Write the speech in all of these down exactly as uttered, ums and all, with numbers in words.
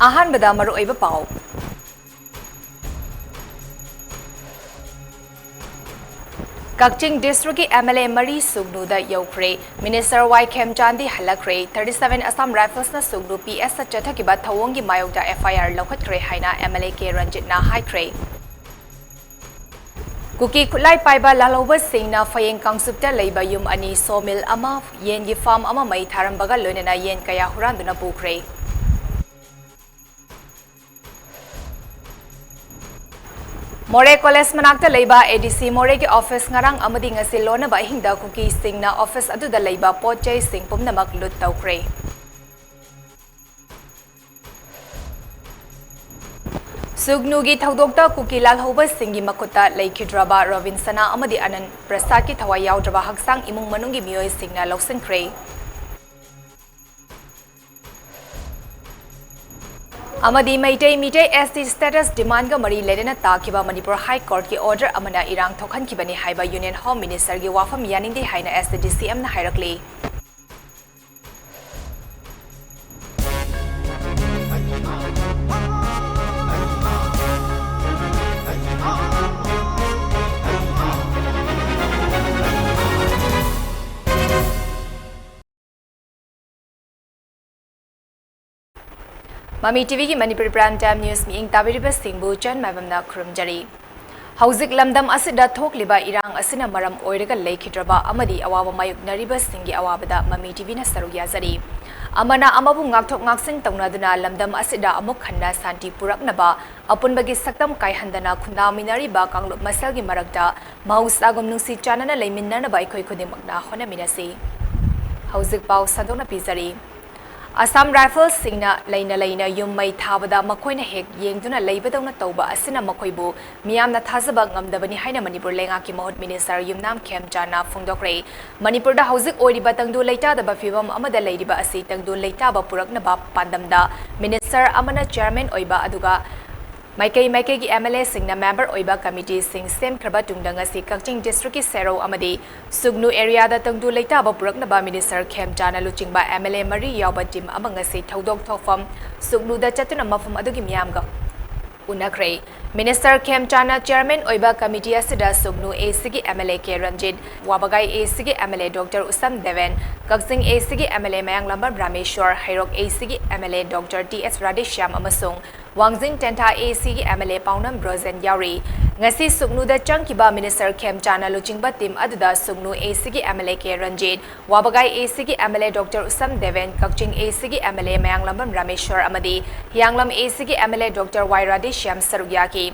ꯑꯍꯥꯟꯕꯗ ꯃꯔꯨꯑꯣꯏꯕ ꯄꯥꯎ꯫ ꯀꯛꯆꯤꯡ districtꯀꯤ MLA ꯃꯔꯤ ꯁꯨꯒꯅꯨꯗ ꯌꯧꯈ꯭ꯔꯦ꯫ Minister ꯋꯥꯏ ꯈꯦꯝꯆꯥꯟꯗꯤ ꯍꯜꯂꯛꯈ꯭ꯔꯦ꯫ Thirty seven Assam Riflesꯅ ꯁꯨꯒꯅꯨ PSꯇ ꯆꯠꯊꯈꯤꯕ ꯊꯧꯑꯣꯡꯒꯤ ꯃꯥꯌꯣꯛꯇ FIR ꯂꯧꯈꯠꯈ꯭ꯔꯦ ꯍꯥꯏꯅ MLA ꯀꯦ ꯔꯟꯖꯤꯠꯅ ꯍꯥꯏꯈ꯭ꯔꯦ꯫ ꯀꯨꯀꯤ ꯈꯨꯠꯂꯥꯏ ꯄꯥꯏꯕ ꯂꯥꯜꯍꯧꯕꯁꯤꯡꯅ ꯐꯌꯦꯡ ꯀꯥꯡꯆꯨꯞꯇ ꯂꯩꯕ ꯌꯨꯝ ꯑꯅꯤ, sawmill ꯑꯃ, ꯌꯦꯟꯒꯤ farm ꯑꯃ ꯃꯩ ꯊꯥꯔꯝꯕꯒ ꯂꯣꯏꯅꯅ ꯌꯦꯟ ꯀꯌꯥ ꯍꯨꯔꯥꯟꯗꯨꯅ ꯄꯨꯈ꯭ꯔꯦ꯫ ꯃꯣꯔꯦ college ꯃꯅꯥꯛꯇ ꯂꯩꯕ ADC ꯃꯣꯔꯦꯒꯤ office ꯉꯔꯥꯡ ꯑꯃꯗꯤ ꯉꯁꯤ ꯂꯣꯟꯅꯕ ꯑꯍꯤꯡꯗ ꯀꯨꯀꯤꯁꯤꯡꯅ office ꯑꯗꯨꯗ ꯂꯩꯕ ꯄꯣꯠ ꯆꯩꯁꯤꯡ ꯄꯨꯝꯅꯃꯛ loot ꯇꯧꯈ꯭ꯔꯦ꯫ ꯁꯨꯒꯅꯨꯒꯤ ꯊꯧꯗꯣꯛꯇ ꯀꯨꯀꯤ ꯂꯥꯜꯍꯧꯕꯁꯤꯡꯒꯤ ꯃꯈꯨꯠꯇ ꯂꯩꯈꯤꯗ꯭ꯔꯕ ꯔꯣꯕꯤꯟꯁꯅꯥ ꯑꯃꯗꯤ ꯑꯅꯟ ꯄ꯭ꯔꯁꯥꯗꯀꯤ ꯊꯋꯥꯏ ꯌꯥꯎꯗ꯭ꯔꯕ ꯍꯛꯆꯥꯡ ꯏꯃꯨꯡ ꯃꯅꯨꯡꯒꯤ ꯃꯤꯑꯣꯏꯁꯤꯡꯅ ꯂꯧꯁꯤꯟꯈ꯭ꯔꯦ꯫ ꯑꯃꯗꯤ ꯃꯩꯇꯩ ꯃꯤꯇꯩ ST status demandꯒ ꯃꯔꯤ ꯂꯩꯅꯅ ꯇꯥꯈꯤꯕ ꯃꯅꯤꯄꯨꯔ High Courtꯀꯤ order ꯑꯃꯅ ꯏꯔꯥꯡ ꯊꯣꯛꯍꯟꯈꯤꯕꯅꯤ ꯍꯥꯏꯕ Union Home Ministerꯒꯤ ꯋꯥꯐꯝ ꯌꯥꯅꯤꯡꯗꯦ ꯍꯥꯏꯅ SADCMꯅ ꯍꯥꯏꯔꯛꯂꯤ꯫ ꯃꯃꯤ TVꯒꯤ ꯃꯅꯤꯄꯨꯔꯤ Prime Time News ꯃꯤꯠꯌꯦꯡ ꯇꯥꯕꯤꯔꯤꯕꯁꯤꯡꯕꯨ ꯆꯟ ꯃꯥꯏꯕꯝꯅ ꯈꯨꯔꯨꯝꯖꯔꯤ꯫ ꯍꯧꯖꯤꯛ ꯂꯝꯗꯝ ꯑꯁꯤꯗ ꯊꯣꯛꯂꯤꯕ ꯏꯔꯥꯡ ꯑꯁꯤꯅ ꯃꯔꯝ ꯑꯣꯏꯔꯒ ꯂꯩꯈꯤꯗ꯭ꯔꯕ ꯑꯃꯗꯤ ꯑꯋꯥꯕ ꯃꯥꯌꯣꯛꯅꯔꯤꯕꯁꯤꯡꯒꯤ ꯑꯋꯥꯕꯗ ꯃꯃꯤ TVꯅ ꯁꯔꯨꯛ ꯌꯥꯖꯔꯤ꯫ ꯑꯃꯅ ꯑꯃꯕꯨ ꯉꯥꯛꯊꯣꯛ ꯉꯥꯛꯁꯤꯟ ꯇꯧꯅꯗꯨꯅ ꯂꯝꯗꯝ ꯑꯁꯤꯗ ꯑꯃꯨꯛ ꯍꯟꯅ ꯁꯥꯟꯇꯤ ꯄꯨꯔꯛꯅꯕ ꯑꯄꯨꯟꯕꯒꯤ ꯁꯛꯇꯝ ꯀꯥꯏꯍꯟꯗꯅ ꯈꯨꯟꯗꯥꯃꯤꯟꯅꯔꯤꯕ ꯀꯥꯡꯂꯨꯞ ꯃꯁꯦꯜꯒꯤ ꯃꯔꯛꯇ ꯃꯍꯧꯁꯥꯒꯨꯝ ꯅꯨꯡꯁꯤ ꯆꯥꯟꯅꯅ ꯂꯩꯃꯤꯟꯅꯅꯕ ꯑꯩꯈꯣꯏ ꯈꯨꯗꯤꯡꯃꯛꯅ ꯍꯣꯠꯅꯃꯤꯟꯅꯁꯤ꯫ ꯍꯧꯖꯤꯛ ꯄꯥꯎ ꯁꯟꯗꯣꯛꯅ ꯄꯤꯖꯔꯤ꯫ Assam Riflesꯁꯤꯡꯅ ꯂꯩꯅ ꯂꯩꯅ ꯌꯨꯝ ꯃꯩ ꯊꯥꯕꯗ ꯃꯈꯣꯏꯅ ꯍꯦꯛ ꯌꯦꯡꯗꯨꯅ ꯂꯩꯕꯗꯧꯅ ꯇꯧꯕ ꯑꯁꯤꯅ ꯃꯈꯣꯏꯕꯨ ꯃꯤꯌꯥꯝꯅ ꯊꯥꯖꯕ ꯉꯝꯗꯕꯅꯤ ꯍꯥꯏꯅ ꯃꯅꯤꯄꯨꯔ ꯂꯩꯉꯥꯛꯀꯤ ꯃꯍꯨꯠ Minister ꯌꯨꯝꯅꯥꯝ ꯈꯦꯝꯆꯥꯟꯅ ꯐꯣꯡꯗꯣꯛꯈ꯭ꯔꯦ꯫ ꯃꯅꯤꯄꯨꯔꯗ ꯍꯧꯖꯤꯛ ꯑꯣꯏꯔꯤꯕ ꯇꯪꯗꯨ ꯂꯩꯇꯥꯗꯕ ꯐꯤꯕꯝ ꯑꯃꯗ ꯂꯩꯔꯤꯕ ꯑꯁꯤ ꯇꯪꯗꯨ ꯂꯩꯇꯥꯕ ꯄꯨꯔꯛꯅꯕ ꯄꯥꯟꯗꯝꯗ Minister ꯑꯃꯅ Chairman ꯑꯣꯏꯕ ꯑꯗꯨꯒ ꯃꯥꯏꯀꯩ ꯃꯥꯏꯀꯩꯒꯤ MLAꯁꯤꯡꯅ member ꯑꯣꯏꯕ committeeꯁꯤꯡ ꯁꯦꯝꯈ꯭ꯔꯕ ꯇꯨꯡꯗ ꯉꯁꯤ ꯀꯛꯆꯤꯡ districtꯀꯤ ꯁꯦꯔꯧ ꯑꯃꯗꯤ ꯁꯨꯒꯅꯨ areaꯗ ꯇꯪꯗꯨ ꯂꯩꯇꯥꯕ ꯄꯨꯔꯛꯅꯕ Minister ꯈꯦꯝꯆꯥꯟꯅ ꯂꯨꯆꯤꯡꯕ MLA ꯃꯔꯤ ꯌꯥꯎꯕ team ꯑꯃ ꯉꯁꯤ ꯊꯧꯗꯣꯛ ꯊꯣꯛꯐꯝ ꯁꯨꯒꯅꯨꯗ ꯆꯠꯇꯨꯅ ꯃꯐꯝ ꯑꯗꯨꯒꯤ ꯃꯤꯌꯥꯝꯒ ꯎꯅꯈ꯭ꯔꯦ꯫ Minister ꯈꯦꯝꯆꯥꯟꯅ chairman ꯑꯣꯏꯕ committee ꯑꯁꯤꯗ ꯁꯨꯒꯅꯨ ACꯒꯤ MLA ꯀꯦ ꯔꯟꯖꯤꯠ, ꯋꯥꯕꯒꯥꯏ ACꯒꯤ MLA Doctor ꯎꯁꯝ ꯗꯦꯕꯦꯟ, ꯀꯛꯆꯤꯡ ACꯒꯤ MLA ꯃꯌꯥꯡꯂꯝꯕꯝ ꯔꯥꯃꯦꯁꯣꯔ, ꯍꯩꯔꯣꯛ ACꯒꯤ MLA Doctor ꯇꯤ ꯑꯦꯁ ꯔꯥꯙꯦꯁ꯭ꯌꯥꯝ ꯑꯃꯁꯨꯡ ꯋꯥꯡꯖꯤꯡ ꯇꯦꯟꯊꯥ ACꯒꯤ MLA ꯄꯥꯎꯅꯝ ꯕ꯭ꯔꯣꯖꯦꯟ ꯌꯥꯎꯔꯤ꯫ ꯉꯁꯤ ꯁꯨꯒꯅꯨꯗ ꯆꯪꯈꯤꯕ Minister ꯈꯦꯝꯆꯥꯟꯅ ꯂꯨꯆꯤꯡꯕ team ꯑꯗꯨꯗ ꯁꯨꯒꯅꯨ ACꯒꯤ MLA ꯀꯦ ꯔꯟꯖꯤꯠ, ꯋꯥꯕꯒꯥꯏ ACꯒꯤ MLA Doctor ꯎꯁꯝ ꯗꯦꯕꯦꯟ, ꯀꯛꯆꯤꯡ ACꯒꯤ MLA ꯃꯌꯥꯡꯂꯝꯕꯝ ꯔꯥꯃꯦꯁꯣꯔ ꯑꯃꯗꯤ ꯍꯤꯌꯥꯡꯂꯝ ACꯒꯤ MLA Doctor ꯋꯥꯏ ꯔꯥꯙꯦꯁ꯭ꯌꯥꯝ ꯁꯔꯨꯛ ꯌꯥꯈꯤ꯫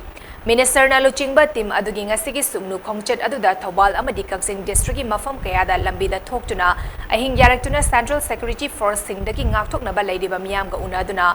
Ministerꯅ ꯂꯨꯆꯤꯡꯕ team ꯑꯗꯨꯒꯤ ꯉꯁꯤꯒꯤ ꯁꯨꯒꯅꯨ ꯈꯣꯡꯆꯠ ꯑꯗꯨꯗ ꯊꯧꯕꯥꯜ ꯑꯃꯗꯤ ꯀꯛꯆꯤꯡ districtꯀꯤ ꯃꯐꯝ ꯀꯌꯥꯗ ꯂꯝꯕꯤꯗ ꯊꯣꯛꯇꯨꯅ ꯑꯍꯤꯡ ꯌꯥꯔꯛꯇꯨꯅ Central Security Forceꯁꯤꯡꯗꯒꯤ ꯉꯥꯛꯊꯣꯛꯅꯕ ꯂꯩꯔꯤꯕ ꯃꯤꯌꯥꯝꯒ ꯎꯅꯗꯨꯅ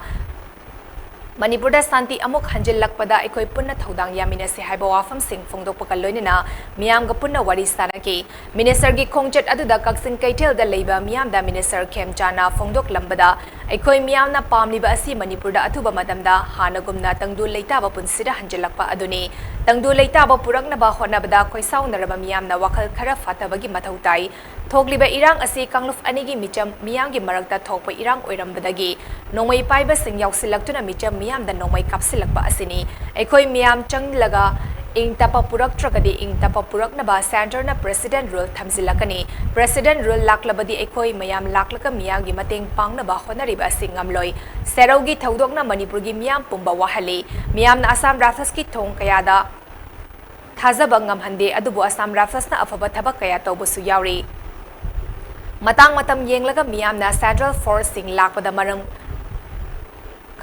ꯃꯅꯤꯄꯨꯔꯗ ꯁꯥꯟꯇꯤ ꯑꯃꯨꯛ ꯍꯟꯖꯤꯜꯂꯛꯄꯗ ꯑꯩꯈꯣꯏ ꯄꯨꯟꯅ ꯊꯧꯗꯥꯡ ꯌꯥꯃꯤꯟꯅꯁꯤ ꯍꯥꯏꯕ ꯋꯥꯐꯝꯁꯤꯡ ꯐꯣꯡꯗꯣꯛꯄꯒ ꯂꯣꯏꯅꯅ ꯃꯤꯌꯥꯝꯒ ꯄꯨꯟꯅ ꯋꯥꯔꯤ ꯁꯥꯅꯈꯤ꯫ Ministerꯒꯤ ꯈꯣꯡꯆꯠ ꯑꯗꯨꯗ ꯀꯛꯆꯤꯡ ꯀꯩꯊꯦꯜꯗ ꯂꯩꯕ ꯃꯤꯌꯥꯝꯗ Minister ꯈꯦꯝꯆꯥꯟꯅ ꯐꯣꯡꯗꯣꯛꯂꯝꯕꯗ, ꯑꯩꯈꯣꯏ ꯃꯤꯌꯥꯝꯅ ꯄꯥꯝꯂꯤꯕ ꯑꯁꯤ ꯃꯅꯤꯄꯨꯔꯗ ꯑꯊꯨꯕ ꯃꯇꯝꯗ ꯍꯥꯟꯅꯒꯨꯝꯅ ꯇꯪꯗꯨ ꯂꯩꯇꯥꯕ ꯄꯨꯟꯁꯤꯗ ꯍꯟꯖꯤꯜꯂꯛꯄ ꯑꯗꯨꯅꯤ꯫ ꯇꯪꯗꯨ ꯂꯩꯇꯥꯕ ꯄꯨꯔꯛꯅꯕ ꯍꯣꯠꯅꯕꯗ ꯈꯣꯏꯁꯥꯎꯅꯔꯕ ꯃꯤꯌꯥꯝꯅ ꯋꯥꯈꯜ ꯈꯔ ꯐꯥꯊꯕꯒꯤ ꯃꯊꯧ ꯇꯥꯏ꯫ ꯊꯣꯛꯂꯤꯕ ꯏꯔꯥꯡ ꯑꯁꯤ ꯀꯥꯡꯂꯨꯞ ꯑꯅꯤꯒꯤ ꯃꯤꯆꯝ ꯃꯤꯌꯥꯝꯒꯤ ꯃꯔꯛꯇ ꯊꯣꯛꯄ ꯏꯔꯥꯡ ꯑꯣꯏꯔꯝꯕꯗꯒꯤ ꯅꯣꯡꯃꯩ ꯄꯥꯏꯕꯁꯤꯡ ꯌꯥꯎꯁꯤꯜꯂꯛꯇꯨꯅ ꯃꯤꯆꯝ ꯃꯤꯌꯥꯝꯗ ꯅꯣꯡꯃꯩ ꯀꯥꯞꯁꯤꯜꯂꯛꯄ ꯑꯁꯤꯅꯤ꯫ ꯑꯩꯈꯣꯏ ꯃꯤꯌꯥꯝ ꯆꯪꯂꯒ ꯏꯪ ꯇꯞꯄ ꯄꯨꯔꯛꯇ꯭ꯔꯒꯗꯤ ꯏꯪ ꯇꯞꯄ ꯄꯨꯔꯛꯅꯕ Centreꯅ President Rule ꯊꯝꯖꯤꯜꯂꯛꯀꯅꯤ꯫ President Rule ꯂꯥꯛꯂꯕꯗꯤ ꯑꯩꯈꯣꯏ ꯃꯌꯥꯝ ꯂꯥꯛꯂꯒ ꯃꯤꯌꯥꯝꯒꯤ ꯃꯇꯦꯡ ꯄꯥꯡꯅꯕ ꯍꯣꯠꯅꯔꯤꯕ ꯑꯁꯤ ꯉꯝꯂꯣꯏ꯫ ꯁꯦꯔꯧꯒꯤ ꯊꯧꯗꯣꯛꯅ ꯃꯅꯤꯄꯨꯔꯒꯤ ꯃꯤꯌꯥꯝ ꯄꯨꯝꯕ ꯋꯥꯍꯜꯂꯤ꯫ ꯃꯤꯌꯥꯝꯅ Assam Riflesꯀꯤ ꯊꯣꯡ ꯀꯌꯥꯗ ꯊꯥꯖꯕ ꯉꯝꯍꯟꯗꯦ, ꯑꯗꯨꯕꯨ Assam Riflesꯅ ꯑꯐꯕ ꯊꯕꯛ ꯀꯌꯥ ꯇꯧꯕꯁꯨ ꯌꯥꯎꯔꯤ꯫ ꯃꯇꯥꯡ ꯃꯇꯝ ꯌꯦꯡꯂꯒ ꯃꯤꯌꯥꯝꯅ Central Forceꯁꯤꯡ ꯂꯥꯛꯄꯗ ꯃꯔꯝ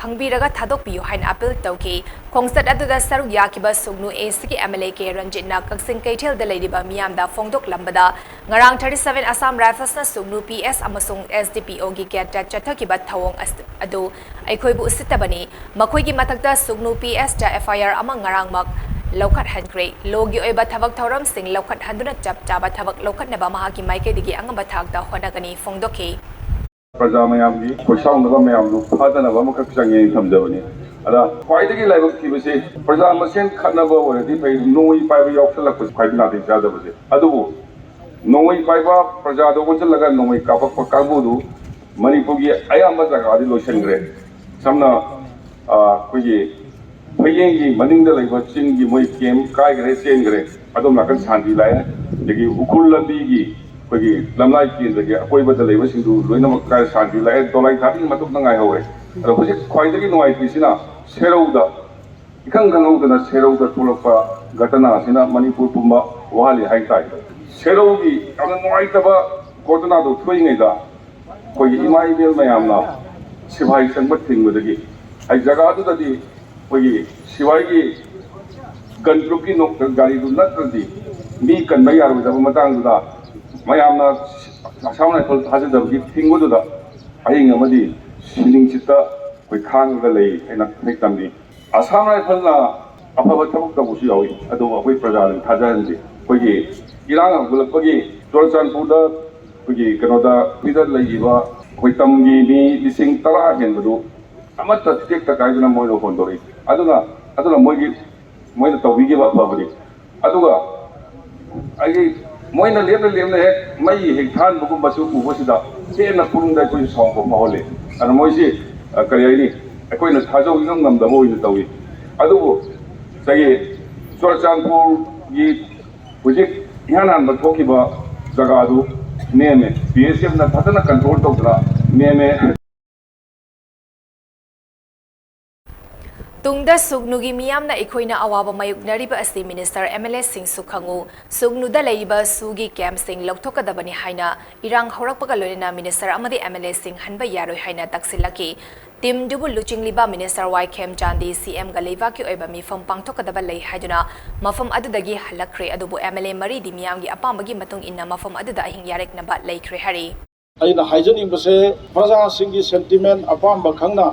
ꯈꯪꯕꯤꯔꯒ ꯊꯥꯗꯣꯛꯄꯤꯌꯨ ꯍꯥꯏꯅ appeal ꯇꯧꯈꯤ꯫ ꯈꯣꯡꯆꯠ ꯑꯗꯨꯗ ꯁꯔꯨꯛ ꯌꯥꯈꯤꯕ ꯁꯨꯒꯅꯨ ACꯒꯤ MLA ꯀꯦ ꯔꯟꯖꯤꯠꯅ ꯀꯛꯆꯤꯡ ꯀꯩꯊꯦꯜꯗ ꯂꯩꯔꯤꯕ ꯃꯤꯌꯥꯝꯗ ꯐꯣꯡꯗꯣꯛꯂꯝꯕꯗ, ꯉꯔꯥꯡ thirty seven Assam Riflesꯅ ꯁꯨꯒꯅꯨ PS ꯑꯃꯁꯨꯡ SDPOꯒꯤ gateꯇ ꯆꯠꯊꯈꯤꯕ ꯊꯧꯑꯣꯡ ꯑꯁ-, ꯑꯗꯨ ꯑꯩꯈꯣꯏꯕꯨ ꯎꯁꯤꯠꯇꯕꯅꯤ꯫ ꯃꯈꯣꯏꯒꯤ ꯃꯊꯛꯇ ꯁꯨꯒꯅꯨ PSꯇ FIR ꯑꯃ ꯉꯔꯥꯡꯃꯛ ꯂꯧꯈꯠꯍꯟꯈ꯭ꯔꯦ꯫ Lawꯒꯤ ꯑꯣꯏꯕ ꯊꯕꯛ ꯊꯧꯔꯝꯁꯤꯡ ꯂꯧꯈꯠꯍꯟꯗꯨꯅ ꯆꯞ ꯆꯥꯕ ꯊꯕꯛ ꯂꯧꯈꯠꯅꯕ ꯃꯍꯥꯛꯀꯤ ꯃꯥꯏꯀꯩꯗꯒꯤ ꯑꯉꯝꯕ ꯊꯥꯛꯇ ꯍꯣꯠꯅꯒꯅꯤ ꯐꯣꯡꯗꯣꯛꯈꯤ꯫ ꯄ꯭ꯔꯖꯥ ꯃꯌꯥꯝꯒꯤ ꯈꯣꯏꯁꯥꯎꯅꯕ ꯃꯌꯥꯝꯗꯨ ꯐꯥꯗꯅꯕ ꯑꯃꯈꯛ ꯆꯪꯉꯦꯅ ꯊꯝꯖꯕꯅꯤ꯫ ꯑꯗ ꯈ꯭ꯋꯥꯏꯗꯒꯤ ꯂꯥꯏꯕꯛ ꯊꯤꯕꯁꯤ ꯄ꯭ꯔꯖꯥ ꯃꯁꯦꯟ ꯈꯠꯅꯕ ꯑꯣꯏꯔꯗꯤ ꯐꯩ, ꯅꯣꯡꯃꯩ ꯄꯥꯏꯕ ꯌꯥꯎꯁꯜꯂꯛꯄꯁꯤ ꯈ꯭ꯋꯥꯏꯗꯒꯤ ꯅꯥꯇꯩ ꯆꯥꯗꯕꯁꯦ꯫ ꯑꯗꯨꯕꯨ ꯅꯣꯡꯃꯩ ꯄꯥꯏꯕ ꯄ꯭ꯔꯖꯥꯗ ꯑꯣꯟꯁꯤꯜꯂꯒ ꯅꯣꯡꯃꯩ ꯀꯥꯞꯄꯛꯄ ꯀꯥꯡꯕꯨꯗꯨ ꯃꯅꯤꯄꯨꯔꯒꯤ ꯑꯌꯥꯝꯕ ꯖꯒꯥꯗꯤ ꯂꯣꯏꯁꯤꯟꯈ꯭ꯔꯦ꯫ ꯁꯝꯅ, ꯑ, ꯑꯩꯈꯣꯏꯒꯤ ꯐꯌꯦꯡꯒꯤ ꯃꯅꯤꯡꯗ ꯂꯩꯕ ꯆꯤꯡꯒꯤ ꯃꯣꯏ ꯀꯦꯝ ꯀꯥꯏꯈ꯭ꯔꯦ, ꯆꯦꯟꯈ꯭ꯔꯦ꯫ ꯑꯗꯣꯝ ꯅꯥꯀꯟ ꯁꯥꯟꯇꯤ ꯂꯥꯛꯑꯦ꯫ ꯑꯗꯒꯤ ꯎꯈ꯭ꯔꯨꯜ ꯂꯝꯕꯤꯒꯤ ꯑꯩꯈꯣꯏꯒꯤ ꯂꯝꯂꯥꯏ ꯀꯦꯟꯗ꯭ꯔꯒꯤ ꯑꯀꯣꯏꯕꯗ ꯂꯩꯕꯁꯤꯡꯗꯨ ꯂꯣꯏꯅꯃꯛ ꯀꯥꯏ ꯁꯥꯟꯇꯤ ꯂꯥꯛꯑꯦ꯫ ꯗꯣꯂꯥꯏ ꯊꯥꯕꯤ ꯃꯇꯨꯡꯗ ꯉꯥꯏꯍꯧꯔꯦ꯫ ꯑꯗꯣ ꯍꯧꯖꯤꯛ ꯈ꯭ꯋꯥꯏꯗꯒꯤ ꯅꯨꯡꯉꯥꯏꯇ꯭ꯔꯤꯁꯤꯅ ꯁꯦꯔꯧꯗ, ꯏꯈꯪ ꯈꯪꯍꯧꯗꯅ ꯁꯦꯔꯧꯗ ꯊꯣꯛꯂꯛꯄ ꯘꯇꯅꯥꯁꯤꯅ ꯃꯅꯤꯄꯨꯔ ꯄꯨꯝꯕ ꯋꯥꯍꯜꯂꯤ ꯍꯥꯏꯇꯥꯔꯦ꯫ ꯁꯦꯔꯧꯒꯤ ꯌꯥꯝꯅ ꯅꯨꯡꯉꯥꯏꯇꯕ ꯘꯇꯅꯥꯗꯨ ꯊꯣꯛꯏꯉꯩꯗ ꯑꯩꯈꯣꯏꯒꯤ ꯏꯃꯥ ꯏꯕꯦꯜ ꯃꯌꯥꯝꯅ ꯁꯤꯐꯥꯏ ꯆꯪꯕ ꯊꯤꯡꯕꯗꯒꯤ ꯑꯩ ꯖꯒꯥꯗꯨꯗꯗꯤ ꯑꯩꯈꯣꯏꯒꯤ ꯁꯤꯐꯥꯏꯒꯤ ꯒꯟ ꯒ꯭ꯔꯨꯞꯀꯤ ꯅꯣꯛ-, ꯒꯥꯔꯤꯗꯨ ꯅꯠꯇ꯭ꯔꯗꯤ ꯃꯤ ꯀꯟꯕ ꯌꯥꯔꯣꯏꯗꯕ ꯃꯇꯥꯡꯗꯨꯗ ꯃꯌꯥꯝꯅ ꯑꯁꯥꯝ ꯔꯥꯏꯐꯜ ꯊꯥꯖꯗꯕꯒꯤ ꯊꯤꯡꯕꯗꯨꯗ ꯑꯍꯤꯡ ꯑꯃꯗꯤ ꯁꯤꯅꯤꯡ ꯆꯤꯠꯇ ꯑꯩꯈꯣꯏ ꯈꯥꯡꯉꯒ ꯂꯩ ꯍꯥꯏꯅ ꯑꯩ ꯇꯝꯂꯤ꯫ ꯑꯁꯥꯝ ꯔꯥꯏꯐꯜꯅ ꯑꯐꯕ ꯊꯕꯛ ꯇꯧꯕꯁꯨ ꯌꯥꯎꯏ, ꯑꯗꯨꯕꯨ ꯑꯩꯈꯣꯏ ꯄ꯭ꯔꯖꯥꯅ ꯊꯥꯖꯍꯟꯗꯦ꯫ ꯑꯩꯈꯣꯏꯒꯤ ꯏꯔꯥꯡ ꯍꯧꯒꯠꯂꯛꯄꯒꯤ ꯆꯨꯔꯆꯥꯟꯄꯨꯔꯗ ꯑꯩꯈꯣꯏꯒꯤ ꯀꯩꯅꯣꯗ ꯁꯤꯗ ꯂꯩꯈꯤꯕ ꯑꯩꯈꯣꯏ ꯇꯝꯒꯤ ꯃꯤ ꯂꯤꯁꯤꯡ ꯇꯔꯥ ꯍꯦꯟꯕꯗꯨ ꯑꯃꯠꯇ ꯇꯦꯛꯇ ꯀꯥꯏꯗꯅ ꯃꯣꯏꯅ ꯍꯣꯟꯗꯣꯔꯛꯏ꯫ ꯑꯗꯨꯅ, ꯑꯗꯨꯅ ꯃꯣꯏꯒꯤ, ꯃꯣꯏꯅ ꯇꯧꯕꯤꯈꯤꯕ ꯑꯐꯕꯅꯤ꯫ ꯑꯗꯨꯒ ꯑꯩꯒꯤ ꯃꯣꯏꯅ ꯂꯦꯞꯅ ꯂꯦꯞꯅ ꯍꯦꯛ ꯃꯩ ꯍꯦꯛ ꯊꯥꯟꯕꯒꯨꯝꯕꯁꯨ ꯎꯕꯁꯤꯗ ꯍꯦꯟꯅ ꯄꯨꯛꯅꯤꯡꯗ ꯑꯩꯈꯣꯏꯁꯨ ꯁꯥꯎꯕ ꯐꯥꯎꯍꯜꯂꯤ꯫ ꯑꯗꯨꯅ ꯃꯣꯏꯁꯤ, ꯑ, ꯀꯔꯤ ꯍꯥꯏꯅꯤ, ꯑꯩꯈꯣꯏꯅ ꯊꯥꯖꯧ ꯏꯉꯝ ꯉꯝꯗꯕ ꯑꯣꯏꯅ ꯇꯧꯏ꯫ ꯑꯗꯨꯕꯨ ꯉꯁꯥꯏꯒꯤ ꯆꯨꯔꯆꯥꯟꯄꯨꯔꯒꯤ ꯍꯧꯖꯤꯛ ꯏꯍꯥꯟ ꯍꯥꯟꯕ ꯊꯣꯛꯈꯤꯕ ꯖꯒꯥꯗꯨ ꯅꯦꯝꯃꯦ, ꯕꯤ ꯑꯦꯁ ꯑꯦꯐꯅ ꯐꯖꯅ ꯀꯟꯇ꯭ꯔꯣꯜ ꯇꯧꯗꯅ ꯅꯦꯝꯃꯦ꯫ ꯇꯨꯡꯗ ꯁꯨꯒꯅꯨꯒꯤ ꯃꯤꯌꯥꯝꯅ ꯑꯩꯈꯣꯏꯅ ꯑꯋꯥꯕ ꯃꯥꯌꯣꯛꯅꯔꯤꯕ ꯑꯁꯤ ꯃꯤꯅꯤꯁꯇꯔ, ꯑꯦꯝ ꯑꯦꯜ ꯑꯦꯁꯤꯡꯁꯨ ꯈꯪꯉꯨ, ꯁꯨꯒꯅꯨꯗ ꯂꯩꯔꯤꯕ ꯁꯨꯒꯤ ꯀꯦꯝꯞꯁꯤꯡ ꯂꯧꯊꯣꯛꯀꯗꯕꯅꯤ ꯍꯥꯏꯅ ꯏꯔꯥꯡ ꯍꯧꯔꯛꯄꯒ ꯂꯣꯏꯅꯅ ꯃꯤꯅꯤꯁꯇꯔ ꯑꯃꯗꯤ ꯑꯦꯝ ꯑꯦꯜ ꯑꯦꯁꯤꯡ ꯍꯟꯕ ꯌꯥꯔꯣꯏ ꯍꯥꯏꯅ ꯇꯛꯁꯤꯜꯂꯛꯈꯤ꯫ ꯇꯤꯝꯗꯨꯕꯨ ꯂꯨꯆꯤꯡꯂꯤꯕ ꯃꯤꯅꯤꯁꯇꯔ ꯋꯥꯏ ꯈꯦꯝꯆꯥꯟꯗꯤ ꯁꯤ ꯑꯦꯝꯒ ꯂꯩꯕꯥꯛꯀꯤ ꯑꯣꯏꯕ ꯃꯤꯐꯝ ꯄꯥꯡꯊꯣꯛꯀꯗꯕ ꯂꯩ ꯍꯥꯏꯗꯨꯅ ꯃꯐꯝ ꯑꯗꯨꯗꯒꯤ ꯍꯜꯂꯛꯈ꯭ꯔꯦ꯫ ꯑꯗꯨꯕꯨ ꯑꯦꯝ ꯑꯦꯜ ꯑꯦ ꯃꯔꯤꯗꯤ ꯃꯤꯌꯥꯝꯒꯤ ꯑꯄꯥꯝꯕꯒꯤ ꯃꯇꯨꯡ ꯏꯟꯅ ꯃꯐꯝ ꯑꯗꯨꯗ ꯑꯍꯤꯡ ꯌꯥꯔꯦꯛꯅꯕ ꯂꯩꯈ꯭ꯔꯦ ꯍꯥꯏꯔꯤ꯫ ꯑꯩꯅ ꯍꯥꯏꯖꯅꯤꯡꯕꯁꯦ, ꯄ꯭ꯔꯖꯥꯁꯤꯡꯒꯤ ꯁꯦꯟꯇꯤꯃꯦꯟ ꯑꯄꯥꯝꯕ ꯈꯪꯅ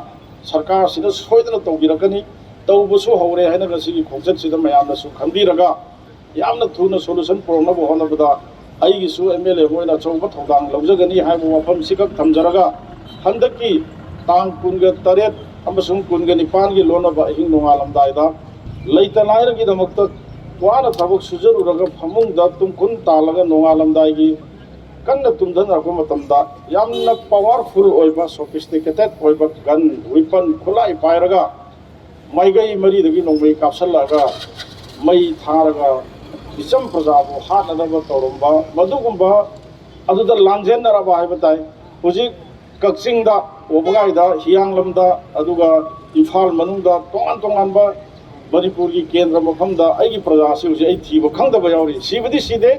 ꯁꯔꯀꯥꯔꯁꯤꯅ ꯁꯣꯏꯗꯅ ꯇꯧꯕꯤꯔꯛꯀꯅꯤ, ꯇꯧꯕꯁꯨ ꯍꯧꯔꯦ ꯍꯥꯏꯅ ꯉꯁꯤꯒꯤ ꯈꯣꯡꯆꯠꯁꯤꯗ ꯃꯌꯥꯝꯅꯁꯨ ꯈꯪꯕꯤꯔꯒ ꯌꯥꯝꯅ ꯊꯨꯅ ꯁꯣꯂꯨꯁꯟ ꯄꯨꯔꯛꯅꯕ ꯍꯣꯠꯅꯕꯗ ꯑꯩꯒꯤꯁꯨ ꯑꯦꯝ ꯑꯦꯜ ꯑꯦ ꯑꯣꯏꯅ ꯑꯆꯧꯕ ꯊꯧꯗꯥꯡ ꯂꯧꯖꯒꯅꯤ ꯍꯥꯏꯕ ꯋꯥꯐꯝꯁꯤꯈꯛ ꯊꯝꯖꯔꯒ, ꯍꯟꯗꯛꯀꯤ ꯇꯥꯡ ꯀꯨꯟꯒ ꯇꯔꯦꯠ ꯑꯃꯁꯨꯡ ꯀꯨꯟꯒ ꯅꯤꯄꯥꯟꯒꯤ ꯂꯣꯟꯅꯕ ꯑꯍꯤꯡ ꯅꯣꯡꯉꯥꯜꯂꯝꯗꯥꯏꯗ ꯂꯩꯇ ꯂꯥꯏꯔꯒꯤꯗꯃꯛꯇ ꯋꯥꯅ ꯊꯕꯛ ꯁꯨꯖꯔꯨꯔꯒ ꯐꯃꯨꯡꯗ ꯇꯨꯡ ꯀꯨꯟ ꯇꯥꯜꯂꯒ ꯅꯣꯡꯉꯥꯜꯂꯝꯗꯥꯏꯒꯤ ꯀꯟꯅ ꯇꯨꯝꯊꯅꯔꯛꯄ ꯃꯇꯝꯗ ꯌꯥꯝꯅ ꯄꯋꯥꯔꯐꯨꯜ ꯑꯣꯏꯕ, ꯁꯣꯐꯤꯁꯇꯤꯀꯦꯇꯦꯠ ꯑꯣꯏꯕ ꯒꯟ, ꯋꯤꯄꯟ, ꯈꯨꯠꯂꯥꯏ ꯄꯥꯏꯔꯒ ꯃꯥꯏꯀꯩ ꯃꯔꯤꯗꯒꯤ ꯅꯣꯡꯃꯩ ꯀꯥꯞꯁꯤꯜꯂꯛꯑꯒ ꯃꯩ ꯊꯥꯔꯒ ꯏꯆꯝ ꯄ꯭ꯔꯖꯥꯕꯨ ꯍꯥꯠꯅꯅꯕ ꯇꯧꯔꯝꯕ, ꯃꯗꯨꯒꯨꯝꯕ ꯑꯗꯨꯗ ꯂꯥꯟꯖꯦꯟꯅꯔꯕ ꯍꯥꯏꯕ ꯇꯥꯏ꯫ ꯍꯧꯖꯤꯛ ꯀꯛꯆꯤꯡꯗ, ꯋꯥꯕꯒꯥꯏꯗ, ꯍꯤꯌꯥꯡꯂꯝꯗ, ꯑꯗꯨꯒ ꯏꯝꯐꯥꯜ ꯃꯅꯨꯡꯗ ꯇꯣꯉꯥꯟ ꯇꯣꯉꯥꯟꯕ ꯃꯅꯤꯄꯨꯔꯒꯤ ꯀꯦꯟꯗ꯭ꯔ ꯃꯐꯝꯗ ꯑꯩꯒꯤ ꯄ꯭ꯔꯖꯥꯁꯤ ꯍꯧꯖꯤꯛ ꯑꯩ ꯊꯤꯕ ꯈꯪꯗꯕ ꯌꯥꯎꯔꯤ꯫ ꯁꯤꯕꯗꯤ ꯁꯤꯗꯦ꯫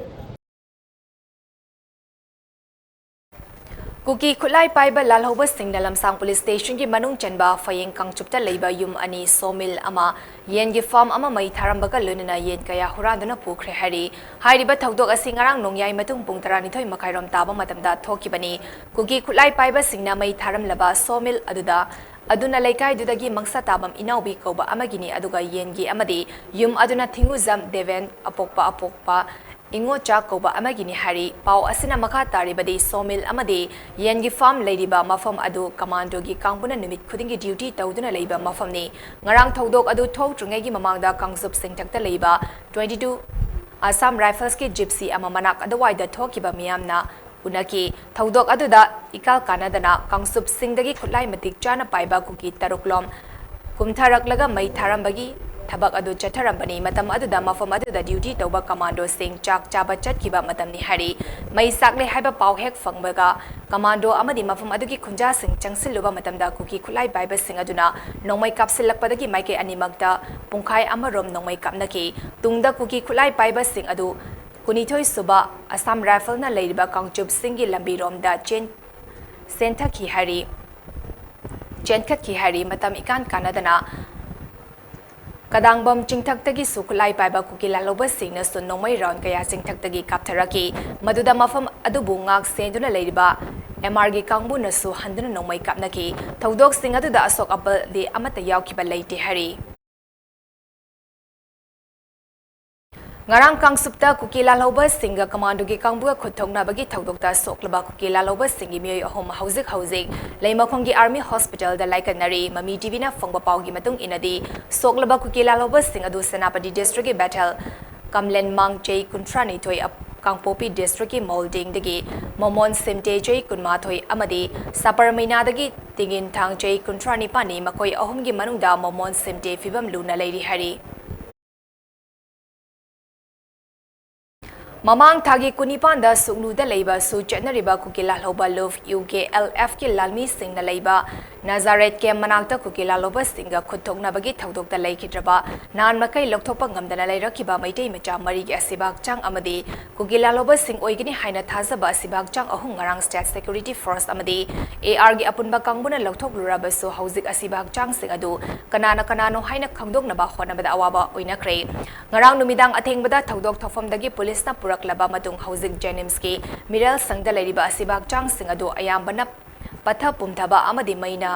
ꯀꯨꯀꯤ ꯈꯨꯠꯂꯥꯏ ꯄꯥꯏꯕ ꯂꯥꯜꯍꯧꯕꯁꯤꯡꯅ ꯂꯝꯁꯥꯡ ꯄꯨꯂꯤꯁ ꯁ꯭ꯇꯦꯁꯟꯒꯤ ꯃꯅꯨꯡ ꯆꯟꯕ ꯐꯌꯦꯡ ꯀꯥꯡꯆꯨꯞꯇ ꯂꯩꯕ ꯌꯨꯝ ꯑꯅꯤ, ꯁꯣꯃꯤꯜ ꯑꯃ, ꯌꯦꯟꯒꯤ ꯐꯥꯔꯝ ꯑꯃ ꯃꯩ ꯊꯥꯔꯝꯕꯒ ꯂꯣꯏꯅꯅ ꯌꯦꯟ ꯀꯌꯥ ꯍꯨꯔꯥꯟꯗꯨꯅ ꯄꯨꯈ꯭ꯔꯦ ꯍꯥꯏꯔꯤ꯫ ꯍꯥꯏꯔꯤꯕ ꯊꯧꯗꯣꯛ ꯑꯁꯤ ꯉꯔꯥꯡ ꯅꯣꯡꯌꯥꯏ ꯃꯇꯨꯡ ꯄꯨꯡ ꯇꯔꯥꯅꯤꯊꯣꯏ ꯃꯈꯥꯏꯔꯣꯝ ꯇꯥꯕ ꯃꯇꯝꯗ ꯊꯣꯛꯈꯤꯕꯅꯤ꯫ ꯀꯨꯀꯤ ꯈꯨꯠꯂꯥꯏ ꯄꯥꯏꯕꯁꯤꯡꯅ ꯃꯩ ꯊꯥꯔꯝꯂꯕ ꯁꯣꯃꯤꯜ ꯑꯗꯨꯗ, ꯑꯗꯨꯅ ꯂꯩꯀꯥꯏꯗꯨꯗꯒꯤ ꯃꯪꯁꯥ ꯇꯥꯕꯝ ꯏꯅꯥꯎꯕꯤ ꯀꯧꯕ ꯑꯃꯒꯤꯅꯤ, ꯑꯗꯨꯒ ꯌꯦꯟꯒꯤ ꯑꯃꯗꯤ ꯌꯨꯝ ꯑꯗꯨꯅ ꯊꯤꯡꯉꯨꯖꯝ ꯗꯦꯕꯦꯟ ꯑꯄꯣꯛꯄ ꯑꯄꯣꯛꯄ ꯏꯉꯣꯆꯥ ꯀꯧꯕ ꯑꯃꯒꯤꯅꯤ ꯍꯥꯏꯔꯤ꯫ ꯄꯥꯎ ꯑꯁꯤꯅ ꯃꯈꯥ ꯇꯥꯔꯤꯕꯗꯤ ꯁꯣꯃꯤꯜ ꯑꯃꯗꯤ ꯌꯦꯟꯒꯤ ꯐꯥꯔꯝ ꯂꯩꯔꯤꯕ ꯃꯐꯝ ꯑꯗꯨ ꯀꯃꯥꯟꯗꯣꯒꯤ ꯀꯥꯡꯕꯨꯅ ꯅꯨꯃꯤꯠ ꯈꯨꯗꯤꯡꯒꯤ ꯗ꯭ꯌꯨꯇꯤ ꯇꯧꯗꯨꯅ ꯂꯩꯕ ꯃꯐꯝꯅꯤ꯫ ꯉꯔꯥꯡ ꯊꯧꯗꯣꯛ ꯑꯗꯨ ꯊꯣꯛꯇ꯭ꯔꯤꯉꯩꯒꯤ ꯃꯃꯥꯡꯗ ꯀꯥꯡꯆꯨꯞ ꯆꯤꯡꯊꯛꯇ ꯂꯩꯕ twenty two Assam Riflesꯀꯤ ꯖꯤꯞꯁꯤ ꯑꯃ ꯃꯅꯥꯛ ꯑꯗꯨꯋꯥꯏꯗ ꯊꯣꯛꯈꯤꯕ ꯃꯤꯌꯥꯝꯅ ꯎꯅꯈꯤ꯫ ꯊꯧꯗꯣꯛ ꯑꯗꯨꯗ ꯏꯀꯥꯜ ꯀꯥꯟꯅꯗꯅ ꯀꯥꯡꯆꯨꯞꯁꯤꯡꯗꯒꯤ ꯈꯨꯠꯂꯥꯏ ꯃꯇꯤꯛ ꯆꯥꯅ ꯄꯥꯏꯕ ꯀꯨꯀꯤ ꯇꯔꯨꯛꯂꯣꯝ ꯀꯨꯝꯊꯔꯛꯂꯒ ꯃꯩ ꯊꯥꯔꯝꯕꯒꯤ ꯊꯕꯛ ꯑꯗꯨ ꯆꯠꯊꯔꯝꯕꯅꯤ꯫ ꯃꯇꯝ ꯑꯗꯨꯗ ꯃꯐꯝ ꯑꯗꯨꯗ ꯗ꯭ꯌꯨꯇꯤ ꯇꯧꯕ ꯀꯃꯥꯟꯗꯣꯁꯤꯡ ꯆꯥꯛ ꯆꯥꯕ ꯆꯠꯈꯤꯕ ꯃꯇꯝꯅꯤ ꯍꯥꯏꯔꯤ꯫ ꯃꯩ ꯆꯥꯛꯂꯦ ꯍꯥꯏꯕ ꯄꯥꯎ ꯍꯦꯛ ꯐꯪꯕꯒ ꯀꯃꯥꯟꯗꯣ ꯑꯃꯗꯤ ꯃꯐꯝ ꯑꯗꯨꯒꯤ ꯈꯨꯟꯖꯥꯁꯤꯡ ꯆꯪꯁꯤꯜꯂꯨꯕ ꯃꯇꯝꯗ ꯀꯨꯀꯤ ꯈꯨꯠꯂꯥꯏ ꯄꯥꯏꯕꯁꯤꯡ ꯑꯗꯨꯅ ꯅꯣꯡꯃꯩ ꯀꯥꯞꯁꯤꯜꯂꯛꯄꯗꯒꯤ ꯃꯥꯏꯀꯩ ꯑꯅꯤꯃꯛꯇ ꯄꯨꯡꯈꯥꯏ ꯑꯃꯔꯣꯝ ꯅꯣꯡꯃꯩ ꯀꯥꯞꯅꯈꯤ꯫ ꯇꯨꯡꯗ ꯀꯨꯀꯤ ꯈꯨꯠꯂꯥꯏ ꯄꯥꯏꯕꯁꯤꯡ ꯑꯗꯨ ꯀꯨꯟꯅꯤꯊꯣꯏ ꯁꯨꯕ ꯑꯁꯥꯝ ꯔꯥꯏꯐꯜꯅ ꯂꯩꯔꯤꯕ ꯀꯥꯡꯆꯨꯞꯁꯤꯡꯒꯤ ꯂꯝꯕꯤꯔꯣꯝꯗ ꯆꯦꯟ-, ꯆꯦꯟꯊꯈꯤ ꯍꯥꯏꯔꯤ꯫ ꯆꯦꯟꯈꯠꯈꯤ ꯍꯥꯏꯔꯤ꯫ ꯃꯇꯝ ꯏꯀꯥꯟ ꯀꯥꯟꯅꯗꯅ ꯀꯗꯥꯡꯕꯝ ꯆꯤꯡꯊꯛꯇꯒꯤꯁꯨ ꯈꯨꯠꯂꯥꯏ ꯄꯥꯏꯕ ꯀꯨꯀꯤ ꯂꯥꯜꯍꯧꯕꯁꯤꯡꯅꯁꯨ ꯅꯣꯡꯃꯩ ꯔꯥꯎꯟ ꯀꯌꯥ ꯆꯤꯡꯊꯛꯇꯒꯤ ꯀꯥꯞꯊꯔꯛꯈꯤ꯫ ꯃꯗꯨꯗ ꯃꯐꯝ ꯑꯗꯨꯕꯨ ꯉꯥꯛ ꯁꯦꯟꯗꯨꯅ ꯂꯩꯔꯤꯕ ꯑꯦꯝ ꯑꯥꯔꯒꯤ ꯀꯥꯡꯕꯨꯅꯁꯨ ꯍꯟꯗꯨꯅ ꯅꯣꯡꯃꯩ ꯀꯥꯞꯅꯈꯤ꯫ ꯊꯧꯗꯣꯛꯁꯤꯡ ꯑꯗꯨꯗ ꯑꯁꯣꯛ ꯑꯄꯜꯗꯤ ꯑꯃꯠꯇ ꯌꯥꯎꯈꯤꯕ ꯂꯩꯇꯦ ꯍꯥꯏꯔꯤ꯫ ꯉꯔꯥꯡ ꯀꯥꯡꯁꯨꯞꯇ ꯀꯨꯀꯤ ꯂꯥꯜꯍꯧꯕꯁꯤꯡꯒ ꯀꯃꯥꯟꯗꯣꯒꯤ ꯀꯥꯡꯕꯨꯒ ꯈꯨꯠ ꯊꯣꯛꯅꯕꯒꯤ ꯊꯧꯗꯣꯛꯇ ꯁꯣꯛꯂꯕ ꯀꯨꯀꯤ ꯂꯥꯜꯍꯧꯕꯁꯤꯡꯒꯤ ꯃꯤꯑꯣꯏ ꯑꯍꯨꯝ ꯍꯧꯖꯤꯛ ꯍꯧꯖꯤꯛ ꯂꯩꯃꯈꯣꯡꯒꯤ ꯑꯥꯔꯃꯤ ꯍꯣꯁꯄꯤꯇꯥꯜꯗ ꯂꯥꯏꯀꯠꯅꯔꯤ꯫ ꯃꯃꯤ ꯇꯤꯚꯤꯅ ꯐꯪꯕ ꯄꯥꯎꯒꯤ ꯃꯇꯨꯡ ꯏꯟꯅꯗꯤ, ꯁꯣꯛꯂꯕ ꯀꯨꯀꯤ ꯂꯥꯜꯍꯧꯕꯁꯤꯡ ꯑꯗꯨ ꯁꯦꯅꯥꯄꯇꯤ ꯗꯤꯁꯇ꯭ꯔꯤꯛꯀꯤ ꯕꯦꯊꯦꯜ ꯀꯝꯂꯦꯟꯃꯥꯡ, ꯆꯍꯤ ꯀꯨꯟꯊ꯭ꯔꯥꯅꯤꯊꯣꯏ, ꯑꯞ-, ꯀꯥꯡꯄꯣꯛꯄꯤ ꯗꯤꯁꯇ꯭ꯔꯤꯛꯀꯤ ꯃꯣꯜꯗꯤꯡꯗꯒꯤ ꯃꯣꯃꯣꯟ ꯁꯤꯝꯇꯦ, ꯆꯍꯤ ꯀꯨꯟꯃꯥꯊꯣꯏ, ꯑꯃꯗꯤ ꯁꯥꯄꯔꯃꯩꯅꯥꯗꯒꯤ ꯇꯤꯡꯒꯤꯟ ꯊꯥꯡ, ꯆꯍꯤ ꯀꯨꯟꯊ꯭ꯔꯥ ꯅꯤꯄꯥꯟꯅꯤ꯫ ꯃꯈꯣꯏ ꯑꯍꯨꯝꯒꯤ ꯃꯅꯨꯡꯗ ꯃꯣꯃꯣꯟ ꯁꯤꯝꯇꯦ ꯐꯤꯕꯝ ꯂꯨꯅ ꯂꯩꯔꯤ ꯍꯥꯏꯔꯤ꯫ ꯃꯃꯥꯡ ꯊꯥꯒꯤ ꯀꯨꯟꯅꯤꯄꯥꯟꯗ ꯁꯨꯛꯅꯨꯗ ꯂꯩꯕ ꯁꯨ ꯆꯠꯅꯔꯤꯕ ꯀꯨꯀꯤ ꯂꯥꯜꯍꯧꯕ ꯂꯨꯐ, ꯌꯨ ꯀꯦ ꯑꯦꯜ ꯑꯦꯐꯀꯤ ꯂꯥꯟꯃꯤꯁꯤꯡꯅ ꯂꯩꯕ ꯅꯥꯖꯥꯔꯦꯠ ꯀꯦꯝ ꯃꯅꯥꯛꯇ ꯀꯨꯀꯤ ꯂꯥꯜꯍꯧꯕꯁꯤꯡꯒ ꯈꯨꯠ ꯊꯣꯛꯅꯕꯒꯤ ꯊꯧꯗꯣꯛꯇ ꯂꯩꯈꯤꯗ꯭ꯔꯕ, ꯅꯍꯥꯟ ꯃꯈꯩ ꯂꯧꯊꯣꯛꯄ ꯉꯝꯗꯅ ꯂꯩꯔꯛꯈꯤꯕ ꯃꯩꯇꯩ ꯃꯆꯥ ꯃꯔꯤꯒꯤ ꯑꯁꯤꯕ ꯍꯛꯆꯥꯡ ꯑꯃꯗꯤ ꯀꯨꯀꯤ ꯂꯥꯜꯍꯧꯕꯁꯤꯡ ꯑꯣꯏꯒꯅꯤ ꯍꯥꯏꯅ ꯊꯥꯖꯕ ꯑꯁꯤꯕ ꯍꯛꯆꯥꯡ ꯑꯍꯨꯝ ꯉꯔꯥꯡ ꯁ꯭ꯇꯦꯠ ꯁꯦꯀ꯭ꯌꯨꯔꯤꯇꯤ ꯐꯣꯔꯁ ꯑꯃꯗꯤ ꯑꯦ ꯑꯥꯔꯒꯤ ꯑꯄꯨꯟꯕ ꯀꯥꯡꯕꯨꯅ ꯂꯧꯊꯣꯛꯂꯨꯔꯕꯁꯨ, ꯍꯧꯖꯤꯛ ꯑꯁꯤꯕ ꯍꯛꯆꯥꯡꯁꯤꯡ ꯑꯗꯨ ꯀꯅꯥꯅ ꯀꯅꯥꯅꯣ ꯍꯥꯏꯅ ꯈꯪꯗꯣꯛꯅꯕ ꯍꯣꯠꯅꯕꯗ ꯑꯋꯥꯕ ꯑꯣꯏꯅꯈ꯭ꯔꯦ꯫ ꯉꯔꯥꯡ ꯅꯨꯃꯤꯗꯥꯡ ꯑꯊꯦꯡꯕꯗ ꯊꯧꯗꯣꯛ ꯊꯣꯛꯐꯝꯗꯒꯤ ꯄꯨꯂꯤꯁꯅ ꯄꯨꯔꯛꯂꯕ ꯃꯇꯨꯡ, ꯍꯧꯖꯤꯛ ꯖꯦꯅꯤꯝꯁꯀꯤ ꯃꯤꯔꯦꯜ ꯁꯪꯗ ꯂꯩꯔꯤꯕ ꯑꯁꯤꯕ ꯍꯛꯆꯥꯡꯁꯤꯡ ꯑꯗꯨ ꯑꯌꯥꯝꯕꯅ ꯄꯠꯊ ꯄꯨꯝꯊꯕ ꯑꯃꯗꯤ ꯃꯩꯅ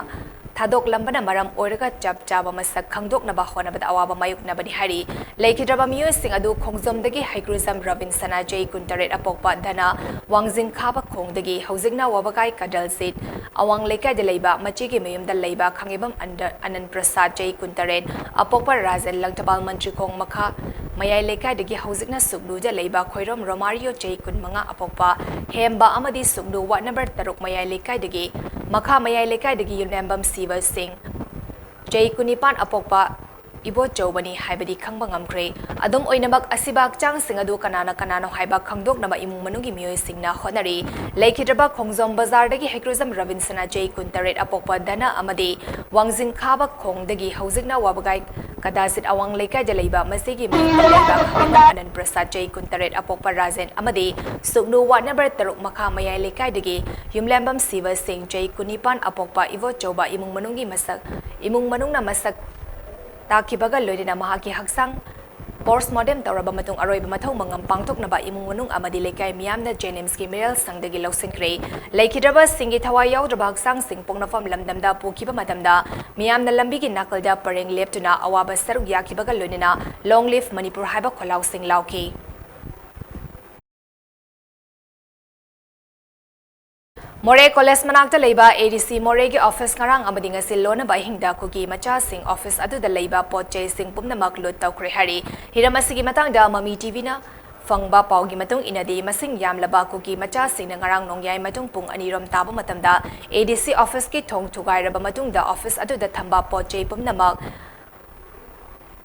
ꯊꯥꯗꯣꯛꯂꯝꯕꯅ ꯃꯔꯝ ꯑꯣꯏꯔꯒ ꯆꯞ ꯆꯥꯕ ꯃꯁꯛ ꯈꯪꯗꯣꯛꯅꯕ ꯍꯣꯠꯅꯕꯗ ꯑꯋꯥꯕ ꯃꯥꯌꯣꯛꯅꯕꯅꯤ ꯍꯥꯏꯔꯤ꯫ ꯂꯩꯈꯤꯗ꯭ꯔꯕ ꯃꯤꯑꯣꯏꯁꯤꯡ ꯑꯗꯨ ꯈꯣꯡꯖꯣꯝꯗꯒꯤ ꯍꯩꯀ꯭ꯔꯨꯖꯝ ꯔꯕꯤꯟꯁꯅꯥ, ꯆꯍꯤ ꯀꯨꯟꯇꯔꯦꯠ, ꯑꯄꯣꯛꯄ ꯙꯅ, ꯋꯥꯡꯖꯤꯡ ꯈꯥꯕ ꯈꯣꯡꯗꯒꯤ, ꯍꯧꯖꯤꯛꯅ ꯋꯥꯕꯒꯥꯏ ꯀꯗꯜꯁꯤꯠ ꯑꯋꯥꯡ ꯂꯩꯀꯥꯏꯗ ꯂꯩꯕ ꯃꯆꯦꯒꯤ ꯃꯌꯨꯝꯗ ꯂꯩꯕ ꯈꯥꯡꯉꯩꯕꯝ ꯑꯟꯗ-, ꯑꯅꯟ ꯄ꯭ꯔꯁꯥꯗ, ꯆꯍꯤ ꯀꯨꯟꯇꯔꯦꯠ, ꯑꯄꯣꯛꯄ ꯔꯥꯖꯦꯟ, ꯂꯪꯊꯕꯥꯜ ꯃꯟꯇ꯭ꯔꯤꯈꯣꯡ ꯃꯈꯥ ꯃꯌꯥꯏ ꯂꯩꯀꯥꯏꯗꯒꯤ, ꯍꯧꯖꯤꯛꯅ ꯁꯨꯛꯅꯨꯗ ꯂꯩꯕ ꯈꯣꯏꯔꯣꯝ ꯔꯣꯃꯥꯔꯤꯌꯣ, ꯆꯍꯤ ꯀꯨꯟꯃꯉꯥ, ꯑꯄꯣꯛꯄ ꯍꯦꯝꯕ ꯑꯃꯗꯤ ꯁꯨꯛꯅꯨ ꯋꯥꯔꯗ ꯅꯝꯕꯔ ꯇꯔꯨꯛ ꯃꯌꯥꯏ ꯂꯩꯀꯥꯏꯗꯒꯤ, ꯃꯈꯥ ꯃꯌꯥꯏ ꯂꯩꯀꯥꯏꯗꯒꯤ ꯌꯨꯝꯂꯦꯝꯕꯝ ꯁꯤꯕ ꯁꯤꯡ, ꯆꯍꯤ ꯀꯨꯟꯅꯤꯄꯥꯟ, ꯑꯄꯣꯛꯄ ꯏꯕꯣꯆꯧꯕꯅꯤ ꯍꯥꯏꯕꯗꯤ ꯈꯪꯕ ꯉꯝꯈ꯭ꯔꯦ꯫ ꯑꯗꯨꯝ ꯑꯣꯏꯅꯃꯛ, ꯑꯁꯤꯕ ꯍꯛꯆꯥꯡꯁꯤꯡ ꯑꯗꯨ ꯀꯅꯥꯅ ꯀꯅꯥꯅꯣ ꯍꯥꯏꯕ ꯈꯪꯗꯣꯛꯅꯕ ꯏꯃꯨꯡ ꯃꯅꯨꯡꯒꯤ ꯃꯤꯑꯣꯏꯁꯤꯡꯅ ꯍꯣꯠꯅꯔꯤ꯫ ꯂꯩꯈꯤꯗ꯭ꯔꯕ ꯈꯣꯡꯖꯣꯝ ꯕꯖꯥꯔꯗꯒꯤ ꯍꯩꯀ꯭ꯔꯨꯖꯝ ꯔꯕꯤꯟꯁꯅꯥ, ꯆꯍꯤ ꯀꯨꯟꯇꯔꯦꯠ, ꯑꯄꯣꯛꯄ ꯙꯅ ꯑꯃꯗꯤ ꯋꯥꯡꯖꯤꯡ ꯈꯥꯕ ꯈꯣꯡꯗꯒꯤ, ꯍꯧꯖꯤꯛꯅ ꯋꯥꯕꯒꯥꯏ ꯀꯗꯥꯁꯤꯠ ꯑꯋꯥꯡ ꯂꯩꯀꯥꯏꯗ ꯂꯩꯕ ꯃꯁꯤꯒꯤ ꯃꯌꯨꯝꯗ ꯂꯩꯕ ꯈꯥꯡꯉꯩꯕꯝ ꯑꯅꯟ ꯄ꯭ꯔꯁꯥꯗ, ꯆꯍꯤ ꯀꯨꯟꯇꯔꯦꯠ, ꯑꯄꯣꯛꯄ ꯔꯥꯖꯦꯟ ꯑꯃꯗꯤ ꯁꯨꯛꯅꯨ ꯋꯥꯔꯗ ꯅꯝꯕꯔ ꯇꯔꯨꯛ ꯃꯈꯥ ꯃꯌꯥꯏ ꯂꯩꯀꯥꯏꯗꯒꯤ ꯌꯨꯝꯂꯦꯝꯕꯝ ꯁꯤꯕ ꯁꯤꯡ, ꯆꯍꯤ ꯀꯨꯟꯅꯤꯄꯥꯟ, ꯑꯄꯣꯛꯄ ꯏꯕꯣꯆꯧꯕ ꯏꯃꯨꯡ ꯃꯅꯨꯡꯒꯤ ꯃꯁꯛ, ꯏꯃꯨꯡ ꯃꯅꯨꯡꯅ ꯃꯁꯛ ꯇꯥꯛꯈꯤꯕꯒ ꯂꯣꯏꯅꯅ ꯃꯍꯥꯛꯀꯤ ꯍꯛꯆꯥꯡ ꯄꯣꯁꯃꯣꯔꯇꯦꯝ ꯇꯧꯔꯕ ꯃꯇꯨꯡ ꯑꯔꯣꯏꯕ ꯃꯊꯧ ꯃꯉꯝ ꯄꯥꯡꯊꯣꯛꯅꯕ ꯏꯃꯨꯡ ꯃꯅꯨꯡ ꯑꯃꯗꯤ ꯂꯩꯀꯥꯏ ꯃꯤꯌꯥꯝꯅ ꯖꯦꯅꯤꯝꯁꯀꯤ ꯃꯤꯔꯦꯜ ꯁꯪꯗꯒꯤ ꯂꯧꯁꯤꯟꯈ꯭ꯔꯦ꯫ ꯂꯩꯈꯤꯗ꯭ꯔꯕꯁꯤꯡꯒꯤ ꯊꯋꯥꯏ ꯌꯥꯎꯗ꯭ꯔꯕ ꯍꯛꯆꯥꯡꯁꯤꯡ ꯄꯣꯛꯅꯐꯝ ꯂꯝꯗꯝꯗ ꯄꯨꯈꯤꯕ ꯃꯇꯝꯗ ꯃꯤꯌꯥꯝꯅ ꯂꯝꯕꯤꯒꯤ ꯅꯥꯀꯜꯗ ꯄꯔꯦꯡ ꯂꯦꯞꯇꯨꯅ ꯑꯋꯥꯕ ꯁꯔꯨꯛ ꯌꯥꯈꯤꯕꯒ ꯂꯣꯏꯅꯅ "Long live Manipur" ꯍꯥꯏꯕ ꯈꯣꯜꯂꯥꯎꯁꯤꯡ ꯂꯥꯎꯈꯤ꯫ ꯃꯣꯔꯦ ꯀꯣꯂꯦꯖ ꯃꯅꯥꯛꯇ ꯂꯩꯕ ꯑꯦ ꯗꯤ ꯁꯤ ꯃꯣꯔꯦꯒꯤ ꯑꯣꯐꯤꯁ ꯉꯔꯥꯡ ꯑꯃꯗꯤ ꯉꯁꯤ ꯂꯣꯟꯅꯕ ꯑꯍꯤꯡꯗ ꯀꯨꯀꯤ ꯃꯆꯥꯁꯤꯡ ꯑꯣꯐꯤꯁ ꯑꯗꯨꯗ ꯂꯩꯕ ꯄꯣꯠ ꯆꯩꯁꯤꯡ ꯄꯨꯝꯅꯃꯛ ꯂꯨꯠ ꯇꯧꯈ꯭ꯔꯦ ꯍꯥꯏꯔꯤ꯫ ꯍꯤꯔꯝ ꯑꯁꯤꯒꯤ ꯃꯇꯥꯡꯗ ꯃꯃꯤ ꯇꯤ ꯚꯤꯅ ꯐꯪꯕ ꯄꯥꯎꯒꯤ ꯃꯇꯨꯡ ꯏꯟꯅꯗꯤ, ꯃꯁꯤꯡ ꯌꯥꯝꯂꯕ ꯀꯨꯀꯤ ꯃꯆꯥꯁꯤꯡꯅ ꯉꯔꯥꯡ ꯅꯣꯡꯌꯥꯏ ꯃꯇꯨꯡ ꯄꯨꯡ ꯑꯅꯤꯔꯣꯝ ꯇꯥꯕ ꯃꯇꯝꯗ ꯑꯦ ꯗꯤ ꯁꯤ ꯑꯣꯐꯤꯁꯀꯤ ꯊꯣꯡ ꯊꯨꯒꯥꯏꯔꯕ ꯃꯇꯨꯡꯗ ꯑꯣꯐꯤꯁ ꯑꯗꯨꯗ ꯊꯝꯕ ꯄꯣꯠ ꯆꯩ ꯄꯨꯝꯅꯃꯛ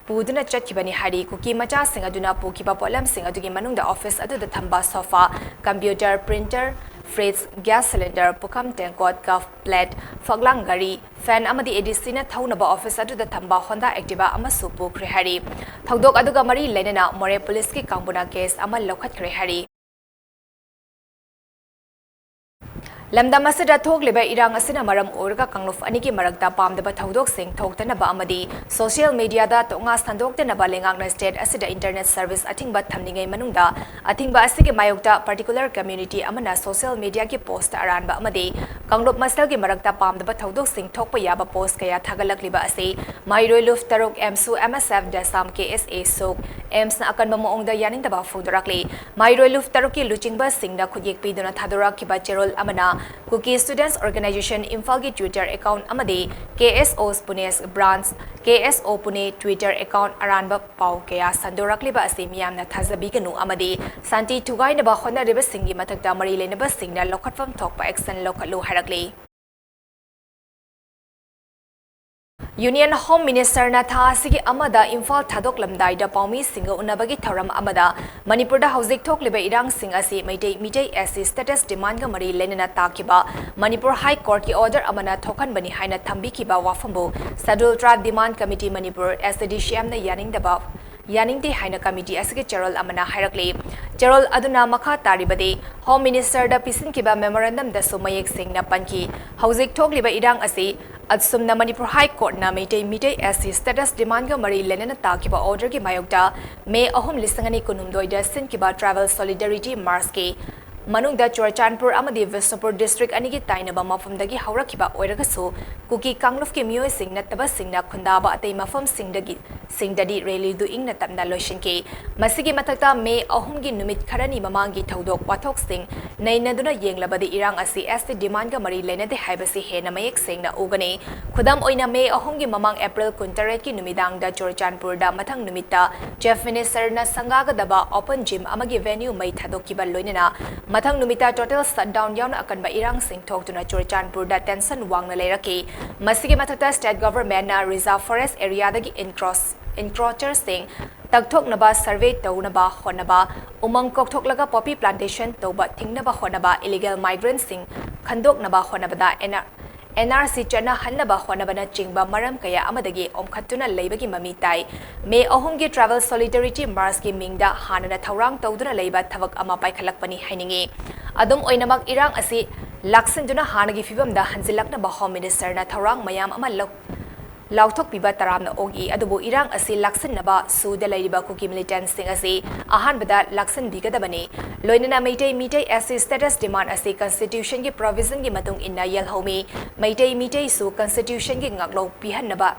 ꯄꯨꯗꯨꯅ ꯆꯠꯈꯤꯕꯅꯤ ꯍꯥꯏꯔꯤ꯫ ꯀꯨꯀꯤ ꯃꯆꯥꯁꯤꯡ ꯑꯗꯨꯅ ꯄꯨꯈꯤꯕ ꯄꯣꯠꯂꯝꯁꯤꯡ ꯑꯗꯨꯒꯤ ꯃꯅꯨꯡꯗ ꯑꯣꯐꯤꯁ ꯑꯗꯨꯗ ꯊꯝꯕ sofa, computer, printer, fridge, gas cylinder, ꯄꯨꯈꯝ ꯇꯦꯡꯀꯣꯠ, ꯀꯞ, ꯄ꯭ꯂꯦꯠ, ꯐꯛꯂꯥꯡ, ꯒꯥꯔꯤ, ꯐꯦꯟ ꯑꯃꯗꯤ ꯑꯦ ꯗꯤ ꯁꯤꯅ ꯊꯧꯅꯕ ꯑꯣꯐꯤꯁ ꯑꯗꯨꯗ ꯊꯝꯕ ꯍꯣꯟꯗꯥ ꯑꯦꯛꯇꯤꯚꯥ ꯑꯃꯁꯨ ꯄꯨꯈ꯭ꯔꯦ ꯍꯥꯏꯔꯤ꯫ ꯊꯧꯗꯣꯛ ꯑꯗꯨꯒ ꯃꯔꯤ ꯂꯩꯅꯅ ꯃꯣꯔꯦ ꯄꯨꯂꯤꯁꯀꯤ ꯀꯥꯡꯕꯨꯅ ꯀꯦꯁ ꯑꯃ ꯂꯧꯈꯠꯈ꯭ꯔꯦ ꯍꯥꯏꯔꯤ꯫ ꯂꯝꯗꯝ ꯑꯁꯤꯗ ꯊꯣꯛꯂꯤꯕ ꯏꯔꯥꯡ ꯑꯁꯤꯅ ꯃꯔꯝ ꯑꯣꯏꯔꯒ ꯀꯥꯡꯂꯨꯞ ꯑꯅꯤꯒꯤ ꯃꯔꯛꯇ ꯄꯥꯝꯗꯕ ꯊꯧꯗꯣꯛꯁꯤꯡ ꯊꯣꯛꯇꯅꯕ ꯑꯃꯗꯤ ꯁꯣꯁꯤꯌꯦꯜ ꯃꯤꯗꯤꯌꯥꯗ ꯇꯣꯉꯥ ꯁꯟꯗꯣꯛꯇꯅꯕ ꯂꯩꯉꯥꯛꯅ ꯁ꯭ꯇꯦꯠ ꯑꯁꯤꯗ ꯏꯟꯇꯔꯅꯦꯠ ꯁꯔꯚꯤꯁ ꯑꯊꯤꯡꯕ ꯊꯝꯂꯤꯉꯩ ꯃꯅꯨꯡꯗ ꯑꯊꯤꯡꯕ ꯑꯁꯤꯒꯤ ꯃꯥꯌꯣꯛꯇ ꯄꯥꯔꯇꯤꯀꯨꯂꯔ ꯀꯝꯃ꯭ꯌꯨꯅꯤꯇꯤ ꯑꯃꯅ ꯁꯣꯁꯤꯌꯦꯜ ꯃꯤꯗꯤꯌꯥꯒꯤ ꯄꯣꯁ꯭ꯠ ꯑꯔꯥꯟꯕ ꯑꯃꯗꯤ ꯀꯥꯡꯂꯨꯞ ꯃꯁꯦꯜꯒꯤ ꯃꯔꯛꯇ ꯄꯥꯝꯗꯕ ꯊꯧꯗꯣꯛꯁꯤꯡ ꯊꯣꯛꯄ ꯌꯥꯕ ꯄꯣꯁ꯭ꯠ ꯀꯌꯥ ꯊꯥꯒꯠꯂꯛꯂꯤꯕ ꯑꯁꯤ ꯃꯍꯩꯔꯣꯏ ꯂꯨꯞ ꯇꯔꯨꯛ, ꯑꯦꯝꯁꯨ, ꯑꯦꯝ ꯑꯦꯁ ꯑꯦꯐ, ꯗꯦꯁꯥꯝ, ꯀꯦ ꯑꯦꯁ ꯑꯦ ꯁꯨꯛ, ꯑꯦꯝꯁꯅ ꯑꯀꯟꯕ ꯃꯑꯣꯡꯗ ꯌꯥꯅꯤꯡꯗꯕ ꯐꯣꯡꯗꯣꯔꯛꯂꯤ꯫ ꯃꯍꯩꯔꯣꯏ ꯂꯨꯞ ꯇꯔꯨꯛꯀꯤ ꯂꯨꯆꯤꯡꯕꯁꯤꯡꯅ ꯈꯨꯠꯌꯦꯛ ꯄꯤꯗꯨꯅ ꯊꯥꯗꯣꯔꯛꯈꯤꯕ ꯆꯦꯔꯣꯜ ꯑꯃꯅ ꯀꯨꯀꯤ ꯁ꯭ꯇꯨꯗꯦꯟꯠꯁ ꯑꯣꯔꯒꯅꯥꯏꯖꯦꯁꯟ ꯏꯝꯐꯥꯜꯒꯤ Twitter ꯑꯦꯀꯥꯎꯟꯠ ꯑꯃꯗꯤ ꯀꯦ ꯑꯦꯁ ꯑꯣ ꯄꯨꯅꯦ ꯕ꯭ꯔꯥꯟꯆ, ꯀꯦ ꯑꯦꯁ ꯑꯣ ꯄꯨꯅꯦ Twitter ꯑꯦꯀꯥꯎꯟꯠ ꯑꯔꯥꯟꯕ ꯄꯥꯎ ꯀꯌꯥ ꯁꯟꯗꯣꯔꯛꯂꯤꯕ ꯑꯁꯤ ꯃꯤꯌꯥꯝꯅ ꯊꯥꯖꯕꯤꯒꯅꯨ ꯑꯃꯗꯤ ꯁꯥꯟꯇꯤ ꯊꯨꯒꯥꯏꯅꯕ ꯍꯣꯠꯅꯔꯤꯕꯁꯤꯡꯒꯤ ꯃꯊꯛꯇ ꯃꯔꯤ ꯂꯩꯅꯕꯁꯤꯡꯅ ꯂꯧꯈꯠꯐꯝ ꯊꯣꯛꯄ ꯑꯦꯛꯁꯟ ꯂꯧꯈꯠꯂꯨ ꯍꯥꯏꯔꯛꯂꯤ꯫ ꯌꯨꯅꯤꯌꯟ ꯍꯣꯝ ꯃꯤꯅꯤꯁꯇꯔꯅ ꯊꯥ ꯑꯁꯤꯒꯤ ꯑꯃꯗ ꯏꯝꯐꯥꯜ ꯊꯥꯗꯣꯛꯂꯝꯗꯥꯏꯗ ꯄꯥꯎꯃꯤꯁꯤꯡꯒ ꯎꯅꯕꯒꯤ ꯊꯧꯔꯝ ꯑꯃꯗ ꯃꯅꯤꯄꯨꯔꯗ ꯍꯧꯖꯤꯛ ꯊꯣꯛꯂꯤꯕ ꯏꯔꯥꯡꯁꯤꯡ ꯑꯁꯤ Meitei, Meitei S C status ꯗꯤꯃꯥꯟꯒ ꯃꯔꯤ ꯂꯩꯅꯅ ꯇꯥꯈꯤꯕ ꯃꯅꯤꯄꯨꯔ ꯍꯥꯏ ꯀꯣꯔꯠꯀꯤ ꯑꯣꯔꯗꯔ ꯑꯃꯅ ꯊꯣꯛꯍꯟꯕꯅꯤ ꯍꯥꯏꯅ ꯊꯝꯕꯤꯈꯤꯕ ꯋꯥꯐꯝꯕꯨ ꯁꯦꯗꯨꯜ ꯇ꯭ꯔꯥꯏꯕ ꯗꯤꯃꯥꯟ ꯀꯃꯤꯇꯤ ꯃꯅꯤꯄꯨꯔ, ꯑꯦꯁ ꯁꯤ ꯗꯤ ꯁꯤ ꯑꯦꯝꯅ ꯌꯥꯅꯤꯡꯗꯕ ꯌꯥꯅꯤꯡꯗꯦ ꯍꯥꯏꯅ ꯀꯃꯤꯇꯤ ꯑꯁꯤꯒꯤ ꯆꯦꯔꯣꯜ ꯑꯃꯅ ꯍꯥꯏꯔꯛꯂꯤ꯫ ꯆꯦꯔꯣꯜ ꯑꯗꯨꯅ ꯃꯈꯥ ꯇꯥꯔꯤꯕꯗꯤ, ꯍꯣꯝ ꯃꯤꯅꯤꯁꯇꯔꯗ ꯄꯤꯁꯤꯟꯈꯤꯕ ꯃꯦꯃꯣꯔꯦꯟꯗꯝꯗꯁꯨ ꯃꯌꯦꯛ ꯁꯦꯡꯅ ꯄꯟꯈꯤ, ꯍꯧꯖꯤꯛ ꯊꯣꯛꯂꯤꯕ ꯏꯔꯥꯡ ꯑꯁꯤ ꯑꯁꯨꯝꯅ ꯃꯅꯤꯄꯨꯔ ꯍꯥꯏ ꯀꯣꯔꯠꯅ ꯃꯩꯇꯩ ꯃꯤꯇꯩ SC status demandꯒ ꯃꯔꯤ ꯂꯩꯅꯅ ꯇꯥꯈꯤꯕ orderꯒꯤ ꯃꯥꯌꯣꯛꯇ ꯃꯦ ꯑꯍꯨꯝ ꯂꯤꯁꯤꯡ ꯑꯅꯤ ꯀꯨꯟꯍꯨꯝꯗꯣꯏꯗ ꯁꯤꯟꯈꯤꯕ Tribal Solidarity Marchꯀꯤ ꯃꯅꯨꯡꯗ ꯆꯨꯔꯆꯥꯟꯄꯨꯔ ꯑꯃꯗꯤ ꯕꯤꯁꯅꯨꯄꯨꯔ district ꯑꯅꯤꯒꯤ ꯇꯥꯏꯅꯕ ꯃꯐꯝꯗꯒꯤ ꯍꯧꯔꯛꯈꯤꯕ ꯑꯣꯏꯔꯒꯁꯨ, ꯀꯨꯀꯤ ꯀꯥꯡꯂꯨꯞꯀꯤ ꯃꯤꯑꯣꯏꯁꯤꯡ ꯅꯠꯇꯕꯁꯤꯡꯅ ꯈꯨꯟꯗꯥꯕ ꯑꯇꯩ ꯃꯐꯝꯁꯤꯡꯗꯒꯤ, ꯁꯤꯡꯗꯗꯤ rallyꯗꯨ ꯏꯪꯅ ꯇꯞꯅ ꯂꯣꯏꯁꯤꯟꯈꯤ꯫ ꯃꯁꯤꯒꯤ ꯃꯊꯛꯇ ꯃꯦ ꯑꯍꯨꯝꯒꯤ ꯅꯨꯃꯤꯠ ꯈꯔꯅꯤ ꯃꯃꯥꯡꯒꯤ ꯊꯧꯗꯣꯛ ꯋꯥꯊꯣꯛꯁꯤꯡ ꯅꯩꯅꯗꯨꯅ ꯌꯦꯡꯂꯕꯗꯤ ꯏꯔꯥꯡ ꯑꯁꯤ ST demandꯒ ꯃꯔꯤ ꯂꯩꯅꯗꯦ ꯍꯥꯏꯕꯁꯤ ꯍꯦꯟꯅ ꯃꯌꯦꯛ ꯁꯦꯡꯅ ꯎꯒꯅꯤ꯫ ꯈꯨꯗꯝ ꯑꯣꯏꯅ, ꯃꯦ ꯑꯍꯨꯝꯒꯤ ꯃꯃꯥꯡ ꯑꯦꯄ꯭ꯔꯤꯜ ꯀꯨꯟꯇꯔꯦꯠꯀꯤ ꯅꯨꯃꯤꯗꯥꯡꯗ ꯆꯨꯔꯆꯥꯟꯄꯨꯔꯗ ꯃꯊꯪ ꯅꯨꯃꯤꯠꯇ Chief Ministerꯅ ꯁꯪꯒꯥꯒꯗꯕ open gym ꯑꯃꯒꯤ venue ꯃꯩ ꯊꯥꯗꯣꯛꯈꯤꯕ ꯂꯣꯏꯅꯅ ꯃꯊꯪ ꯅꯨꯃꯤꯠꯇ total shutdown ꯌꯥꯎꯅ ꯑꯀꯟꯕ ꯏꯔꯥꯡꯁꯤꯡ ꯊꯣꯛꯇꯨꯅ ꯆꯨꯔꯆꯥꯟꯄꯨꯔꯗ tension ꯋꯥꯡꯅ ꯂꯩꯔꯛꯈꯤ꯫ ꯃꯁꯤꯒꯤ ꯃꯊꯛꯇ state governmentꯅ reserve forest areaꯗꯒꯤ encroach-, encroacherꯁꯤꯡ ꯇꯛꯊꯣꯛꯅꯕ survey ꯇꯧꯅꯕ ꯍꯣꯠꯅꯕ, ꯎꯃꯪ ꯀꯣꯛꯊꯣꯛꯂꯒ poppy plantation ꯇꯧꯕ ꯊꯤꯡꯅꯕ ꯍꯣꯠꯅꯕ, illegal migrantꯁꯤꯡ ꯈꯟꯗꯣꯛꯅꯕ ꯍꯣꯠꯅꯕꯗ NR-, NRC ꯆꯠꯅꯍꯟꯅꯕ ꯍꯣꯠꯅꯕꯅꯆꯤꯡꯕ ꯃꯔꯝ ꯀꯌꯥ ꯑꯃꯗꯒꯤ ꯑꯣꯝꯈꯠꯇꯨꯅ ꯂꯩꯕꯒꯤ ꯃꯃꯤ ꯇꯥꯏ꯫ ꯃꯦ ꯑꯍꯨꯝꯒꯤ Tribal Solidarity Marchꯀꯤ ꯃꯤꯡꯗ ꯍꯥꯟꯅꯅ ꯊꯧꯔꯥꯡ ꯇꯧꯗꯨꯅ ꯂꯩꯕ ꯊꯕꯛ ꯑꯃ ꯄꯥꯏꯈꯠꯂꯛꯄꯅꯤ ꯍꯥꯏꯅꯤꯡꯏ꯫ ꯑꯗꯨꯝ ꯑꯣꯏꯅꯃꯛ, ꯏꯔꯥꯡ ꯑꯁꯤ ꯂꯥꯛꯁꯤꯟꯗꯨꯅ ꯍꯥꯟꯅꯒꯤ ꯐꯤꯕꯝꯗ ꯍꯟꯖꯤꯜꯂꯛꯅꯕ Home Ministerꯅ ꯊꯧꯔꯥꯡ ꯃꯌꯥꯝ ꯑꯃ ꯂꯧ-, ꯂꯥꯎꯊꯣꯛꯄꯤꯕ ꯇꯔꯥꯝꯅ ꯑꯣꯛꯏ꯫ ꯑꯗꯨꯕꯨ ꯏꯔꯥꯡ ꯑꯁꯤ ꯂꯥꯛꯁꯤꯟꯅꯕ ꯁꯨꯗ ꯂꯩꯔꯤꯕ ꯀꯨꯀꯤ militantꯁꯤꯡ ꯑꯁꯤ ꯑꯍꯥꯟꯕꯗ ꯂꯥꯛꯁꯤꯟꯕꯤꯒꯗꯕꯅꯤ꯫ ꯂꯣꯏꯅꯅ Meitei Meitei SC status demand ꯑꯁꯤ constitutionꯒꯤ provisionꯒꯤ ꯃꯇꯨꯡ ꯏꯟꯅ ꯌꯦꯜꯍꯧꯃꯤ ꯃꯩꯇꯩ ꯃꯤꯇꯩꯁꯨ constitutionꯒꯤ ꯉꯥꯛꯂꯧ ꯄꯤꯍꯟꯅꯕ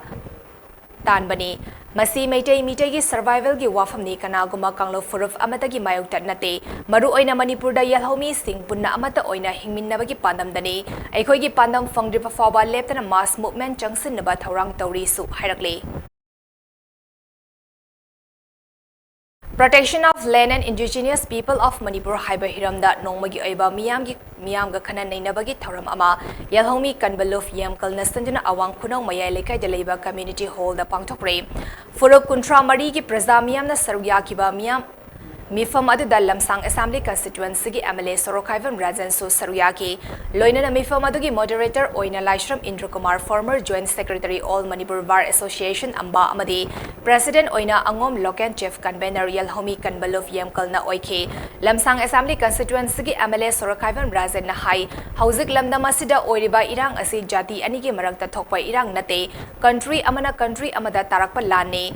ꯇꯥꯟꯕꯅꯤ꯫ ꯃꯁꯤ ꯃꯩꯇꯩ ꯃꯤꯇꯩꯒꯤ survivalꯒꯤ ꯋꯥꯐꯝꯅꯤ, ꯀꯅꯥꯒꯨꯝꯕ ꯀꯥꯡꯂꯨꯞ ꯐꯨꯔꯨꯞ ꯑꯃꯠꯇꯒꯤ ꯃꯥꯌꯣꯛꯇ ꯅꯠꯇꯦ꯫ ꯃꯔꯨꯑꯣꯏꯅ ꯃꯅꯤꯄꯨꯔꯗ ꯌꯦꯜꯍꯧꯃꯤꯁꯤꯡ ꯄꯨꯟꯅ ꯑꯃꯠꯇ ꯑꯣꯏꯅ ꯍꯤꯡꯃꯤꯟꯅꯕꯒꯤ ꯄꯥꯟꯗꯝꯗꯅꯤ꯫ ꯑꯩꯈꯣꯏꯒꯤ ꯄꯥꯟꯗꯝ ꯐꯪꯗ꯭ꯔꯤꯕ ꯐꯥꯎꯕ ꯂꯦꯞꯇꯅ mass movement ꯆꯪꯁꯤꯟꯅꯕ ꯊꯧꯔꯥꯡ ꯇꯧꯔꯤꯁꯨ ꯍꯥꯏꯔꯛꯂꯤ꯫ Protection of Land and Indigenous People of Manipur ꯍꯥꯏꯕ ꯍꯤꯔꯝꯗ ꯅꯣꯡꯃꯒꯤ ꯑꯣꯏꯕ ꯃꯤꯌꯥꯝꯒꯤ, ꯃꯤꯌꯥꯝꯒ ꯈꯟꯅ ꯅꯩꯅꯕꯒꯤ ꯊꯧꯔꯝ ꯑꯃ ꯌꯦꯜꯍꯧꯃꯤ ꯀꯟꯕ ꯂꯨꯞ ꯌꯦꯝꯀꯜꯅ ꯁꯤꯟꯗꯨꯅ ꯑꯋꯥꯡ ꯈꯨꯅꯧ ꯃꯌꯥꯏ ꯂꯩꯀꯥꯏꯗ ꯂꯩꯕ community hallꯗ ꯄꯥꯡꯊꯣꯛꯈ꯭ꯔꯦ꯫ ꯐꯨꯔꯨꯞ ꯀꯨꯟꯊ꯭ꯔꯥ ꯃꯔꯤꯒꯤ ꯄ꯭ꯔꯖꯥ ꯃꯤꯌꯥꯝꯅ ꯁꯔꯨꯛ ꯌꯥꯈꯤꯕ ꯃꯤꯌꯥꯝ, ꯃꯤꯐꯝ ꯑꯗꯨꯗ ꯂꯝꯁꯥꯡ Assembly Constituency ꯒꯤ M L A ꯁꯣꯔꯣꯛꯈꯥꯏꯕꯝ ꯔꯥꯖꯟꯁꯨ ꯁꯔꯨꯛ ꯌꯥꯈꯤ꯫ ꯂꯣꯏꯅꯅ ꯃꯤꯐꯝ ꯑꯗꯨꯒꯤ Moderator ꯑꯣꯏꯅ ꯂꯥꯏꯁ꯭ꯔꯝ ꯏꯟꯗ꯭ꯔꯀꯨꯃꯥꯔ, former Joint Secretary All Manipur Bar Association, ꯑꯝꯕꯥ, ꯑꯃꯗꯤ President ꯑꯣꯏꯅ ꯑꯉꯣꯝ ꯂꯣꯀꯦꯟ, Chief Convener ꯌꯦꯜꯍꯧꯃꯤ ꯀꯟꯕꯂꯨꯞ ꯌꯦꯝꯀꯜꯅ ꯑꯣꯏꯈꯤ꯫ ꯂꯝꯁꯥꯡ Assembly Constituency ꯒꯤ M L A ꯁꯣꯔꯣꯛꯈꯥꯏꯕꯝ ꯔꯥꯖꯟꯅ ꯍꯥꯏ, ꯍꯧꯖꯤꯛ ꯂꯝꯗꯝ ꯑꯁꯤꯗ ꯑꯣꯏꯔꯤꯕ ꯏꯔꯥꯡ ꯑꯁꯤ ꯖꯥꯇꯤ ꯑꯅꯤꯒꯤ ꯃꯔꯛꯇ ꯊꯣꯛꯄ ꯏꯔꯥꯡ ꯅꯠꯇꯦ, country ꯑꯃꯅ country ꯑꯃꯗ ꯇꯥꯔꯛꯄ ꯂꯥꯟꯅꯤ꯫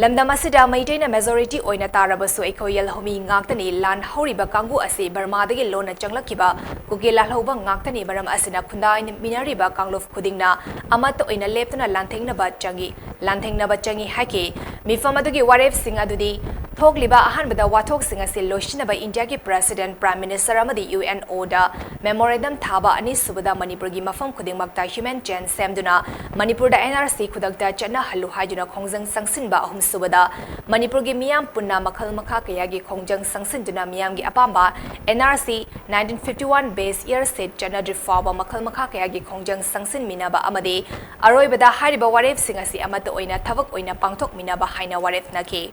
ꯂꯝꯗꯝ ꯑꯁꯤꯗ ꯃꯩꯇꯩꯅ majority ꯑꯣꯏꯅ ꯇꯥꯔꯕꯁꯨ ꯑꯩꯈꯣꯏ ꯌꯦꯜꯍꯧꯃꯤ ꯉꯥꯛꯇꯅꯤ꯫ ꯂꯥꯟ ꯍꯧꯔꯤꯕ ꯀꯥꯡꯕꯨ ꯑꯁꯤ ꯕꯔꯃꯥꯗꯒꯤ ꯂꯣꯟꯅ ꯆꯪꯂꯛꯈꯤꯕ ꯀꯨꯀꯤ ꯂꯥꯜꯍꯧꯕ ꯉꯥꯛꯇꯅꯤ꯫ ꯃꯔꯝ ꯑꯁꯤꯅ ꯈꯨꯟꯗꯥꯃꯤꯟꯅꯔꯤꯕ ꯀꯥꯡꯂꯨꯞ ꯈꯨꯗꯤꯡꯅ ꯑꯃꯠꯇ ꯑꯣꯏꯅ ꯂꯦꯞꯇꯨꯅ ꯂꯥꯟꯊꯦꯡꯅꯕ ꯆꯪꯏ, ꯂꯥꯟꯊꯦꯡꯅꯕ ꯆꯪꯏ ꯍꯥꯏꯈꯤ꯫ ꯃꯤꯐꯝ ꯑꯗꯨꯒꯤ ꯋꯥꯔꯦꯞꯁꯤꯡ ꯑꯗꯨꯗꯤ ꯊꯣꯛꯂꯤꯕ ꯑꯍꯥꯟꯕꯗ ꯋꯥꯊꯣꯛꯁꯤꯡ ꯑꯁꯤ ꯂꯣꯏꯁꯤꯟꯅꯕ ꯏꯟꯗꯤꯌꯥꯒꯤ President, Prime Minister ꯑꯃꯗꯤ U N O ꯗ memorandum ꯊꯥꯕ, ꯑꯅꯤꯁꯨꯕꯗ ꯃꯅꯤꯄꯨꯔꯒꯤ ꯃꯐꯝ ꯈꯨꯗꯤꯡꯃꯛꯇ human chain ꯁꯦꯝꯗꯨꯅ ꯃꯅꯤꯄꯨꯔꯗ N R C ꯈꯨꯗꯛꯇ ꯆꯠꯅꯍꯜꯂꯨ ꯍꯥꯏꯗꯨꯅ ꯈꯣꯡꯖꯪ ꯆꯪꯁꯤꯟꯕ, ꯑꯍꯨꯝꯁꯨꯕꯗ ꯃꯅꯤꯄꯨꯔꯒꯤ ꯃꯤꯌꯥꯝ ꯄꯨꯟꯅ ꯃꯈꯜ ꯃꯈꯥ ꯀꯌꯥꯒꯤ ꯈꯣꯡꯖꯪ ꯆꯪꯁꯤꯟꯗꯨꯅ ꯃꯤꯌꯥꯝꯒꯤ ꯑꯄꯥꯝꯕ N R C nineteen fifty one base year seat ꯆꯠꯅꯗ꯭ꯔꯤ ꯐꯥꯎꯕ ꯃꯈꯜ ꯃꯈꯥ ꯀꯌꯥꯒꯤ ꯈꯣꯡꯖꯪ ꯆꯪꯁꯤꯟꯃꯤꯟꯅꯕ ꯑꯃꯗꯤ ꯑꯔꯣꯏꯕꯗ ꯍꯥꯏꯔꯤꯕ ꯋꯥꯔꯦꯞꯁꯤꯡ ꯑꯁꯤ ꯑꯃꯠꯇ ꯑꯣꯏꯅ ꯊꯕꯛ ꯑꯣꯏꯅ ꯄꯥꯡꯊꯣꯛꯃꯤꯟꯅꯕ ꯍꯥꯏꯅ ꯋꯥꯔꯦꯞꯅꯈꯤ꯫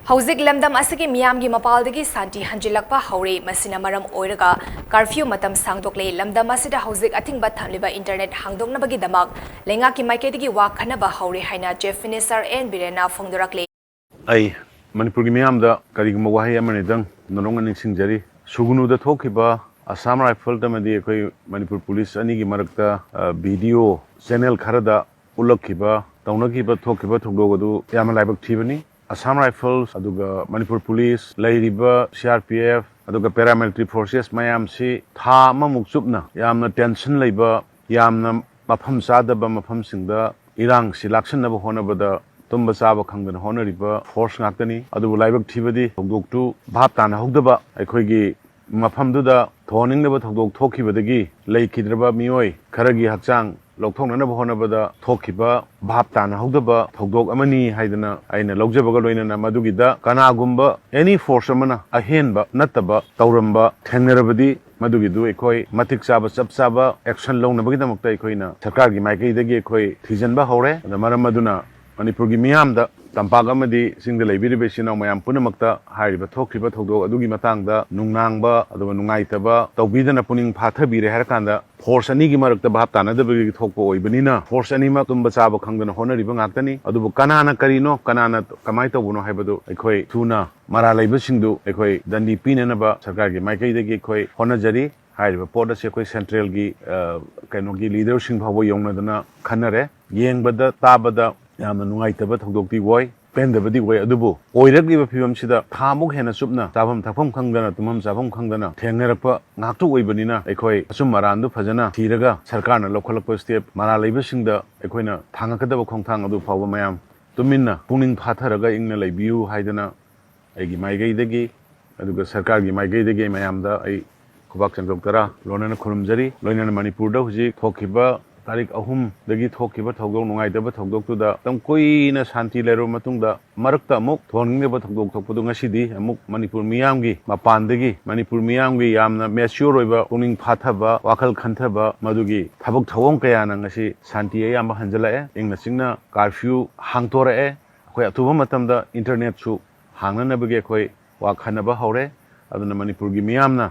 ꯍꯧꯖꯤꯛ ꯂꯝꯗꯝ ꯑꯁꯤꯒꯤ ꯃꯤꯌꯥꯝꯒꯤ ꯃꯄꯥꯜꯗꯒꯤ ꯁꯥꯟꯇꯤ ꯍꯟꯖꯤꯜꯂꯛꯄ ꯍꯧꯔꯦ꯫ ꯃꯁꯤꯅ ꯃꯔꯝ ꯑꯣꯏꯔꯒ curfew ꯃꯇꯝ ꯁꯥꯡꯗꯣꯛꯂꯦ꯫ ꯂꯝꯗꯝ ꯑꯁꯤꯗ ꯍꯧꯖꯤꯛ ꯑꯊꯤꯡꯕ ꯊꯝꯂꯤꯕ internet ꯍꯥꯡꯗꯣꯛꯅꯕꯒꯤꯗꯃꯛ ꯂꯩꯉꯥꯛꯀꯤ ꯃꯥꯏꯀꯩꯗꯒꯤ ꯋꯥ ꯈꯟꯅꯕ ꯍꯧꯔꯦ ꯍꯥꯏꯅ Chief Minister N ꯕꯤꯔꯦꯟꯅ ꯐꯣꯡꯗꯣꯔꯛꯂꯦ꯫ ꯑꯩ ꯃꯅꯤꯄꯨꯔꯒꯤ ꯃꯤꯌꯥꯝꯗ ꯀꯔꯤꯒꯨꯝꯕ ꯋꯥꯍꯩ ꯑꯃꯅꯤꯗꯪ ꯅꯔꯣꯡꯅ ꯅꯤꯡꯁꯤꯡꯖꯔꯤ꯫ ꯁꯨꯒꯅꯨꯗ ꯊꯣꯛꯈꯤꯕ ꯑꯁꯥꯝ ꯔꯥꯏꯐꯜ ꯑꯃꯗꯤ ꯑꯩꯈꯣꯏ ꯃꯅꯤꯄꯨꯔ ꯄꯨꯂꯤꯁ ꯑꯅꯤꯒꯤ ꯃꯔꯛꯇ, ꯑ, video channel ꯈꯔꯗ ꯎꯠꯂꯛꯈꯤꯕ, ꯇꯧꯅꯈꯤꯕ, ꯊꯣꯛꯈꯤꯕ ꯊꯧꯗꯣꯛ ꯑꯗꯨ ꯌꯥꯝꯅ ꯂꯥꯏꯕꯛ ꯊꯤꯕꯅꯤ꯫ ꯑꯁꯥꯝ ꯔꯥꯏꯐꯜꯁ, ꯑꯗꯨꯒ ꯃꯅꯤꯄꯨꯔ ꯄꯨꯂꯤꯁ, ꯂꯩꯔꯤꯕ C R P F, ꯑꯗꯨꯒ paramilitary forces ꯃꯌꯥꯝꯁꯤ ꯊꯥ ꯑꯃꯃꯨꯛ ꯆꯨꯞꯅ ꯌꯥꯝꯅ tension ꯂꯩꯕ, ꯌꯥꯝꯅ ꯃꯐꯝ ꯆꯥꯗꯕ ꯃꯐꯝꯁꯤꯡꯗ ꯏꯔꯥꯡꯁꯤ ꯂꯥꯛꯁꯤꯟꯅꯕ ꯍꯣꯠꯅꯕꯗ ꯇꯨꯝꯕ ꯆꯥꯕ ꯈꯪꯗꯅ ꯍꯣꯠꯅꯔꯤꯕ force ꯉꯥꯛꯇꯅꯤ꯫ ꯑꯗꯨꯕꯨ ꯂꯥꯏꯕꯛ ꯊꯤꯕꯗꯤ ꯊꯧꯗꯣꯛꯇꯨ ꯚꯥꯞ ꯇꯥꯅꯍꯧꯗꯕ, ꯑꯩꯈꯣꯏꯒꯤ ꯃꯐꯝꯗꯨꯗ ꯊꯧꯍꯟꯅꯤꯡꯗꯕ ꯊꯧꯗꯣꯛ ꯊꯣꯛꯈꯤꯕꯗꯒꯤ ꯂꯩꯈꯤꯗ꯭ꯔꯕ ꯃꯤꯑꯣꯏ ꯈꯔꯒꯤ ꯍꯛꯆꯥꯡ ꯂꯧꯊꯣꯛꯅꯅꯕ ꯍꯣꯠꯅꯕꯗ ꯊꯣꯛꯈꯤꯕ ꯚꯥꯞ ꯇꯥꯅꯍꯧꯗꯕ ꯊꯧꯗꯣꯛ ꯑꯃꯅꯤ ꯍꯥꯏꯗꯅ ꯑꯩꯅ ꯂꯧꯖꯕꯒ ꯂꯣꯏꯅꯅ, ꯃꯗꯨꯒꯤꯗ ꯀꯅꯥꯒꯨꯝꯕ any force ꯑꯃꯅ ꯑꯍꯦꯟꯕ ꯅꯠꯇꯕ ꯇꯧꯔꯝꯕ ꯊꯦꯡꯅꯔꯕꯗꯤ, ꯃꯗꯨꯒꯤꯗꯨ ꯑꯩꯈꯣꯏ ꯃꯇꯤꯛ ꯆꯥꯕ, ꯆꯞ ꯆꯥꯕ action ꯂꯧꯅꯕꯒꯤꯗꯃꯛꯇ ꯑꯩꯈꯣꯏꯅ ꯁꯔꯀꯥꯔꯒꯤ ꯃꯥꯏꯀꯩꯗꯒꯤ ꯑꯩꯈꯣꯏ ꯊꯤꯖꯤꯟꯕ ꯍꯧꯔꯦ꯫ ꯑꯗꯨꯅ ꯃꯔꯝ ꯑꯗꯨꯅ ꯃꯅꯤꯄꯨꯔꯒꯤ ꯃꯤꯌꯥꯝꯗ ꯇꯝꯄꯥꯛ ꯑꯃꯗꯤ ꯆꯤꯡꯗ ꯂꯩꯕꯤꯔꯤꯕ ꯏꯆꯤꯟ ꯏꯅꯥꯎ ꯃꯌꯥꯝ ꯄꯨꯝꯅꯃꯛꯇ ꯍꯥꯏꯔꯤꯕ ꯊꯣꯛꯈ꯭ꯔꯤꯕ ꯊꯧꯗꯣꯛ ꯑꯗꯨꯒꯤ ꯃꯇꯥꯡꯗ ꯅꯨꯡꯅꯥꯡꯕ ꯑꯗꯨꯒ ꯅꯨꯡꯉꯥꯏꯇꯕ ꯇꯧꯕꯤꯗꯅ ꯄꯨꯛꯅꯤꯡ ꯐꯥꯊꯕꯤꯔꯦ ꯍꯥꯏꯔꯀꯥꯟꯗ force ꯑꯅꯤꯒꯤ ꯃꯔꯛꯇ ꯚꯥꯞ ꯇꯥꯅꯗꯕꯒꯤ ꯊꯣꯛꯄ ꯑꯣꯏꯕꯅꯤꯅ force ꯑꯅꯤꯃꯛ ꯇꯨꯝꯕ ꯆꯥꯕ ꯈꯪꯗꯅ ꯍꯣꯠꯅꯔꯤꯕ ꯉꯥꯛꯇꯅꯤ꯫ ꯑꯗꯨꯕꯨ ꯀꯅꯥꯅ ꯀꯔꯤꯅꯣ, ꯀꯅꯥꯅ ꯀꯃꯥꯏꯅ ꯇꯧꯕꯅꯣ ꯍꯥꯏꯕꯗꯨ ꯑꯩꯈꯣꯏ ꯊꯨꯅ ꯃꯔꯥꯜ ꯂꯩꯕꯁꯤꯡꯗꯨ ꯑꯩꯈꯣꯏ ꯗꯟꯗꯤ ꯄꯤꯅꯅꯕ ꯁꯔꯀꯥꯔꯒꯤ ꯃꯥꯏꯀꯩꯗꯒꯤ ꯑꯩꯈꯣꯏ ꯍꯣꯠꯅꯖꯔꯤ꯫ ꯍꯥꯏꯔꯤꯕ ꯄꯣꯠ ꯑꯁꯤ ꯑꯩꯈꯣꯏ centralꯒꯤ, ꯑ, ꯀꯩꯅꯣꯒꯤ leaderꯁꯤꯡ ꯐꯥꯎꯕ ꯌꯧꯅꯗꯅ ꯈꯟꯅꯔꯦ꯫ ꯌꯦꯡꯕꯗ ꯇꯥꯕꯗ ꯌꯥꯝꯅ ꯅꯨꯡꯉꯥꯏꯇꯕ ꯊꯧꯗꯣꯛꯇꯤ ꯑꯣꯏ, ꯄꯦꯟꯗꯕꯗꯤ ꯑꯣꯏ, ꯑꯗꯨꯕꯨ ꯑꯣꯏꯔꯛꯂꯤꯕ ꯐꯤꯕꯝꯁꯤꯗ ꯊꯥ ꯃꯨꯛ ꯍꯦꯟꯅ ꯆꯨꯞꯅ ꯆꯥꯐꯝ ꯊꯛꯐꯝ ꯈꯪꯗꯅ, ꯇꯨꯝꯐꯝ ꯆꯥꯐꯝ ꯈꯪꯗꯅ ꯊꯦꯡꯅꯔꯛꯄ ꯉꯥꯛꯇ ꯑꯣꯏꯕꯅꯤꯅ ꯑꯩꯈꯣꯏ ꯑꯆꯨꯝ ꯑꯔꯥꯟꯗꯨ ꯐꯖꯅ ꯊꯤꯔꯒ ꯁꯔꯀꯥꯔꯅ ꯂꯧꯈꯠꯂꯛꯄ step, ꯃꯔꯥꯜ ꯂꯩꯕꯁꯤꯡꯗ ꯑꯩꯈꯣꯏꯅ ꯊꯥꯡꯉꯛꯀꯗꯕ ꯈꯣꯡꯊꯥꯡ ꯑꯗꯨ ꯐꯥꯎꯕ ꯃꯌꯥꯝ ꯇꯨꯃꯤꯟꯅ ꯄꯨꯛꯅꯤꯡ ꯐꯥꯊꯔꯒ ꯏꯪꯅ ꯂꯩꯕꯤꯌꯨ ꯍꯥꯏꯗꯅ ꯑꯩꯒꯤ ꯃꯥꯏꯀꯩꯗꯒꯤ, ꯑꯗꯨꯒ ꯁꯔꯀꯥꯔꯒꯤ ꯃꯥꯏꯀꯩꯗꯒꯤ ꯑꯩ ꯃꯌꯥꯝꯗ ꯑꯩ ꯈꯨꯕꯥꯛ ꯆꯪꯖꯣꯛ ꯇꯔꯥ ꯂꯣꯟꯅꯅ ꯈꯨꯔꯨꯝꯖꯔꯤ꯫ ꯂꯣꯏꯅꯅ ꯃꯅꯤꯄꯨꯔꯗ ꯍꯧꯖꯤꯛ ꯊꯣꯛꯈꯤꯕ ꯇꯥꯔꯤꯛ ꯑꯍꯨꯝꯗꯒꯤ ꯊꯣꯛꯈꯤꯕ ꯊꯧꯗꯣꯛ, ꯅꯨꯡꯉꯥꯏꯇꯕ ꯊꯧꯗꯣꯛꯇꯨꯗ ꯃꯇꯝ ꯀꯨꯏꯅ ꯁꯥꯟꯇꯤ ꯂꯩꯔꯕ ꯃꯇꯨꯡꯗ ꯃꯔꯛꯇ ꯑꯃꯨꯛ ꯊꯣꯛꯍꯟꯅꯤꯡꯗꯕ ꯊꯧꯗꯣꯛ ꯊꯣꯛꯄꯗꯨ ꯉꯁꯤꯗꯤ ꯑꯃꯨꯛ ꯃꯅꯤꯄꯨꯔ ꯃꯤꯌꯥꯝꯒꯤ ꯃꯄꯥꯟꯗꯒꯤ, ꯃꯅꯤꯄꯨꯔ ꯃꯤꯌꯥꯝꯒꯤ ꯌꯥꯝꯅ mature ꯑꯣꯏꯕ, ꯄꯨꯛꯅꯤꯡ ꯐꯥꯊꯕ, ꯋꯥꯈꯜ ꯈꯟꯊꯕ, ꯃꯗꯨꯒꯤ ꯊꯕꯛ ꯊꯧꯑꯣꯡ ꯀꯌꯥꯅ ꯉꯁꯤ ꯁꯥꯟꯇꯤ ꯑꯌꯥꯝꯕ ꯍꯟꯖꯤꯜꯂꯛꯑꯦ꯫ ꯏꯪꯅ ꯆꯤꯛꯅ curfew ꯍꯥꯡꯗꯣꯔꯛꯑꯦ꯫ ꯑꯩꯈꯣꯏ ꯑꯊꯨꯕ ꯃꯇꯝꯗ internetꯁꯨ ꯍꯥꯡꯅꯅꯕꯒꯤ ꯑꯩꯈꯣꯏ ꯋꯥ ꯈꯟꯅꯕ ꯍꯧꯔꯦ꯫ ꯑꯗꯨꯅ ꯃꯅꯤꯄꯨꯔꯒꯤ ꯃꯤꯌꯥꯝꯅ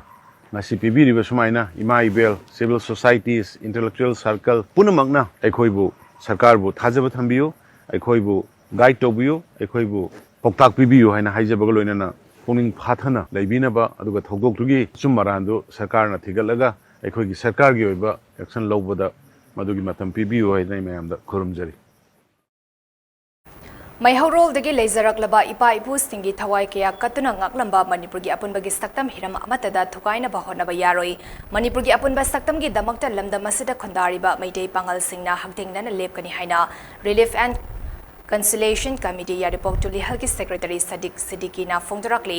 ꯉꯁꯤ ꯄꯤꯕꯤꯔꯤꯕ ꯁꯨꯃꯥꯏꯅ ꯏꯃꯥ ꯏꯕꯦꯜ, civil societies, intellectual circle ꯄꯨꯝꯅꯃꯛꯅ ꯑꯩꯈꯣꯏꯕꯨ, ꯁꯔꯀꯥꯔꯕꯨ ꯊꯥꯖꯕ ꯊꯝꯕꯤꯌꯨ, ꯑꯩꯈꯣꯏꯕꯨ guide ꯇꯧꯕꯤꯌꯨ, ꯑꯩꯈꯣꯏꯕꯨ ꯄꯥꯎꯇꯥꯛ ꯄꯤꯕꯤꯌꯨ ꯍꯥꯏꯅ ꯍꯥꯏꯖꯕꯒ ꯂꯣꯏꯅꯅ ꯄꯨꯛꯅꯤꯡ ꯐꯥꯊꯅ ꯂꯩꯕꯤꯅꯕ, ꯑꯗꯨꯒ ꯊꯧꯗꯣꯛꯇꯨꯒꯤ ꯑꯆꯨꯝ ꯑꯔꯥꯟꯗꯨ ꯁꯔꯀꯥꯔꯅ ꯊꯤꯒꯠꯂꯒ ꯑꯩꯈꯣꯏꯒꯤ ꯁꯔꯀꯥꯔꯒꯤ ꯑꯣꯏꯕ action ꯂꯧꯕꯗ ꯃꯗꯨꯒꯤ ꯃꯇꯝ ꯄꯤꯕꯤꯌꯨ ꯍꯥꯏꯅ ꯑꯩ ꯃꯌꯥꯝꯗ ꯈꯨꯔꯨꯝꯖꯔꯤ꯫ ꯃꯩꯍꯧꯔꯣꯜꯗꯒꯤ ꯂꯩꯖꯔꯛꯂꯕ ꯏꯄꯥ ꯏꯄꯨꯁꯤꯡꯒꯤ ꯊꯋꯥꯏ ꯀꯌꯥ ꯀꯠꯇꯨꯅ ꯉꯥꯛꯂꯝꯕ ꯃꯅꯤꯄꯨꯔꯒꯤ ꯑꯄꯨꯟꯕꯒꯤ ꯁꯛꯇꯝ ꯍꯤꯔꯝ ꯑꯃꯠꯇꯗ ꯊꯨꯒꯥꯏꯅꯕ ꯍꯣꯠꯅꯕ ꯌꯥꯔꯣꯏ꯫ ꯃꯅꯤꯄꯨꯔꯒꯤ ꯑꯄꯨꯟꯕ ꯁꯛꯇꯝꯒꯤ ꯗꯃꯛꯇ ꯂꯝꯗꯝ ꯑꯁꯤꯗ ꯈꯨꯟꯗꯥꯔꯤꯕ ꯃꯩꯇꯩ ꯄꯥꯉꯜꯁꯤꯡꯅ ꯍꯛꯊꯦꯡꯅꯅ ꯂꯦꯞꯀꯅꯤ ꯍꯥꯏꯅ Relief and Conciliation Committee Yairipok ꯇꯨꯂꯤꯍꯜꯒꯤ secretary ꯁꯗꯤꯛ ꯁꯤꯗꯤꯀꯤꯅ ꯐꯣꯡꯗꯣꯔꯛꯂꯤ꯫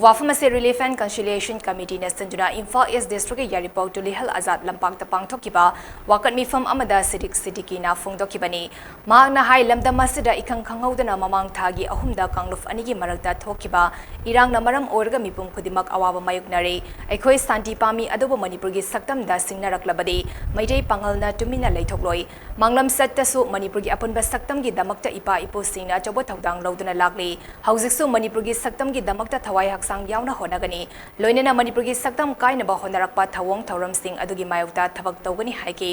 ꯋꯥꯐꯝ ꯑꯁꯤ Relief and Conciliation Committeeꯅ ꯁꯤꯟꯗꯨꯅ ꯏꯝꯐꯥꯜ East Districtꯀꯤ ꯌꯥꯏꯔꯤꯄꯣꯛ ꯇꯨꯂꯤꯍꯜ ꯑꯖꯥꯗ ꯂꯝꯄꯥꯛꯇ ꯄꯥꯡꯊꯣꯛꯈꯤꯕ ꯋꯥꯀꯠ ꯃꯤꯐꯝ ꯑꯃꯗ ꯁꯤꯗꯤꯛ ꯁꯤꯗꯤꯀꯤꯅ ꯐꯣꯡꯗꯣꯛꯈꯤꯕꯅꯤ꯫ ꯃꯍꯥꯛꯅ ꯍꯥꯏ, ꯂꯝꯗꯝ ꯑꯁꯤꯗ ꯏꯈꯪ ꯈꯪꯍꯧꯗꯅ ꯃꯃꯥꯡ ꯊꯥꯒꯤ ꯑꯍꯨꯝꯗ ꯀꯥꯡꯂꯨꯞ ꯑꯅꯤꯒꯤ ꯃꯔꯛꯇ ꯊꯣꯛꯈꯤꯕ ꯏꯔꯥꯡꯅ ꯃꯔꯝ ꯑꯣꯏꯔꯒ ꯃꯤꯄꯨꯝ ꯈꯨꯗꯤꯡꯃꯛ ꯑꯋꯥꯕ ꯃꯥꯌꯣꯛꯅꯔꯦ꯫ ꯑꯩꯈꯣꯏ ꯁꯥꯟꯇꯤ ꯄꯥꯝꯃꯤ, ꯑꯗꯨꯕꯨ ꯃꯅꯤꯄꯨꯔꯒꯤ ꯁꯛꯇꯝꯗ ꯁꯤꯡꯅꯔꯛꯂꯕꯗꯤ ꯃꯩꯇꯩ ꯄꯥꯉꯜꯅ ꯇꯨꯃꯤꯟꯅ ꯂꯩꯊꯣꯛꯂꯣꯏ꯫ ꯃꯥꯡꯂꯝ ꯆꯠꯇꯁꯨ ꯃꯅꯤꯄꯨꯔꯒꯤ ꯑꯄꯨꯟꯕ ꯁꯛꯇꯝꯒꯤ ꯗꯃꯛꯇ ꯏꯄꯥ ꯏꯄꯥ ꯏꯄꯨꯁꯤꯡꯅ ꯑꯆꯧꯕ ꯊꯧꯗꯥꯡ ꯂꯧꯗꯨꯅ ꯂꯥꯛꯂꯤ꯫ ꯍꯧꯖꯤꯛꯁꯨ ꯃꯅꯤꯄꯨꯔꯒꯤ ꯁꯛꯇꯝꯒꯤ ꯗꯃꯛꯇ ꯊꯋꯥꯏ ꯍꯛꯆꯥꯡ ꯌꯥꯎꯅ ꯍꯣꯠꯅꯒꯅꯤ꯫ ꯂꯣꯏꯅꯅ ꯃꯅꯤꯄꯨꯔꯒꯤ ꯁꯛꯇꯝ ꯀꯥꯏꯅꯕ ꯍꯣꯠꯅꯔꯛꯄ ꯊꯧꯑꯣꯡ ꯊꯧꯔꯝꯁꯤꯡ ꯑꯗꯨꯒꯤ ꯃꯥꯌꯣꯛꯇ ꯊꯕꯛ ꯇꯧꯒꯅꯤ ꯍꯥꯏꯈꯤ꯫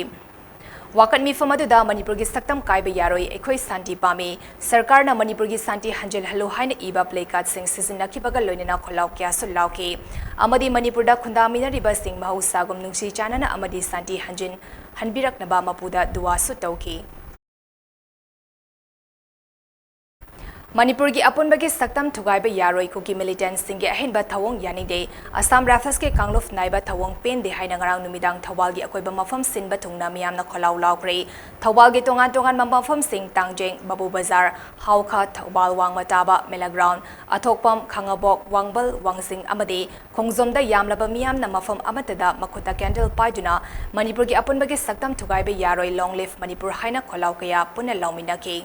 ꯋꯥꯀꯠ ꯃꯤꯐꯝ ꯑꯗꯨꯗ ꯃꯅꯤꯄꯨꯔꯒꯤ ꯁꯛꯇꯝ ꯀꯥꯏꯕ ꯌꯥꯔꯣꯏ, ꯑꯩꯈꯣꯏ ꯁꯥꯟꯇꯤ ꯄꯥꯝꯃꯤ, ꯁꯔꯀꯥꯔꯅ ꯃꯅꯤꯄꯨꯔꯒꯤ ꯁꯥꯟꯇꯤ ꯍꯟꯖꯤꯜꯍꯜꯂꯨ ꯍꯥꯏꯅ ꯏꯕ placardꯁꯤꯡ ꯁꯤꯖꯤꯟꯅꯈꯤꯕꯒ ꯂꯣꯏꯅꯅ ꯈꯣꯜꯂꯥꯎ ꯀꯌꯥꯁꯨ ꯂꯥꯎꯈꯤ꯫ ꯑꯃꯗꯤ ꯃꯅꯤꯄꯨꯔꯗ ꯈꯨꯟꯗꯥꯃꯤꯟꯅꯔꯤꯕꯁꯤꯡ ꯃꯍꯧꯁꯥꯒꯨꯝ ꯅꯨꯡꯁꯤ ꯆꯥꯟꯅꯅ ꯑꯃꯗꯤ ꯁꯥꯟꯇꯤ ꯍꯟꯖꯤꯟ ꯍꯟꯕꯤꯔꯛꯅꯕ ꯃꯄꯨꯗ ꯗꯨꯋꯥꯁꯨ ꯇꯧꯈꯤ꯫ ꯃꯅꯤꯄꯨꯔꯒꯤ ꯑꯄꯨꯟꯕꯒꯤ ꯁꯛꯇꯝ ꯊꯨꯒꯥꯏꯕ ꯌꯥꯔꯣꯏ, ꯀꯨꯀꯤ militantꯁꯤꯡꯒꯤ ꯑꯍꯦꯟꯕ ꯊꯧꯑꯣꯡ ꯌꯥꯅꯤꯡꯗꯦ, ꯑꯁꯥꯝ Riflesꯀꯤ ꯀꯥꯡꯂꯨꯞ ꯅꯥꯏꯕ ꯊꯧꯑꯣꯡ ꯄꯦꯟꯗꯦ ꯍꯥꯏꯅ ꯉꯔꯥꯡ ꯅꯨꯃꯤꯗꯥꯡ ꯊꯧꯕꯥꯜꯒꯤ ꯑꯀꯣꯏꯕ ꯃꯐꯝ ꯁꯤꯟꯕ ꯊꯨꯡꯅ ꯃꯤꯌꯥꯝꯅ ꯈꯣꯜꯂꯥꯎ ꯂꯥꯎꯈ꯭ꯔꯦ꯫ ꯊꯧꯕꯥꯜꯒꯤ ꯇꯣꯉꯥꯟ ꯇꯣꯉꯥꯟꯕ ꯃꯐꯝꯁꯤꯡ, ꯇꯥꯡꯖꯦꯡ, ꯕꯥꯕꯨ ꯕꯖꯥꯔ, ꯍꯥꯎꯈꯥ, ꯊꯧꯕꯥꯜ ꯋꯥꯡꯃ ꯇꯥꯕ, ꯃꯦꯂꯥ ground, ꯑꯊꯣꯛꯄꯝ, ꯈꯥꯉꯕꯣꯛ, ꯋꯥꯡꯕꯜ, ꯋꯥꯡꯖꯤꯡ ꯑꯃꯗꯤ ꯈꯣꯡꯖꯣꯝꯗ ꯌꯥꯝꯂꯕ ꯃꯤꯌꯥꯝꯅ ꯃꯐꯝ ꯑꯃꯠꯇꯗ ꯃꯈꯨꯠꯇ candle ꯄꯥꯏꯗꯨꯅ ꯃꯅꯤꯄꯨꯔꯒꯤ ꯑꯄꯨꯟꯕꯒꯤ ꯁꯛꯇꯝ ꯊꯨꯒꯥꯏꯕ ꯌꯥꯔꯣꯏ, Long Live Manipur ꯍꯥꯏꯅ ꯈꯣꯜꯂꯥꯎ ꯀꯌꯥ ꯄꯨꯟꯅ ꯂꯥꯎꯃꯤꯟꯅꯈꯤ꯫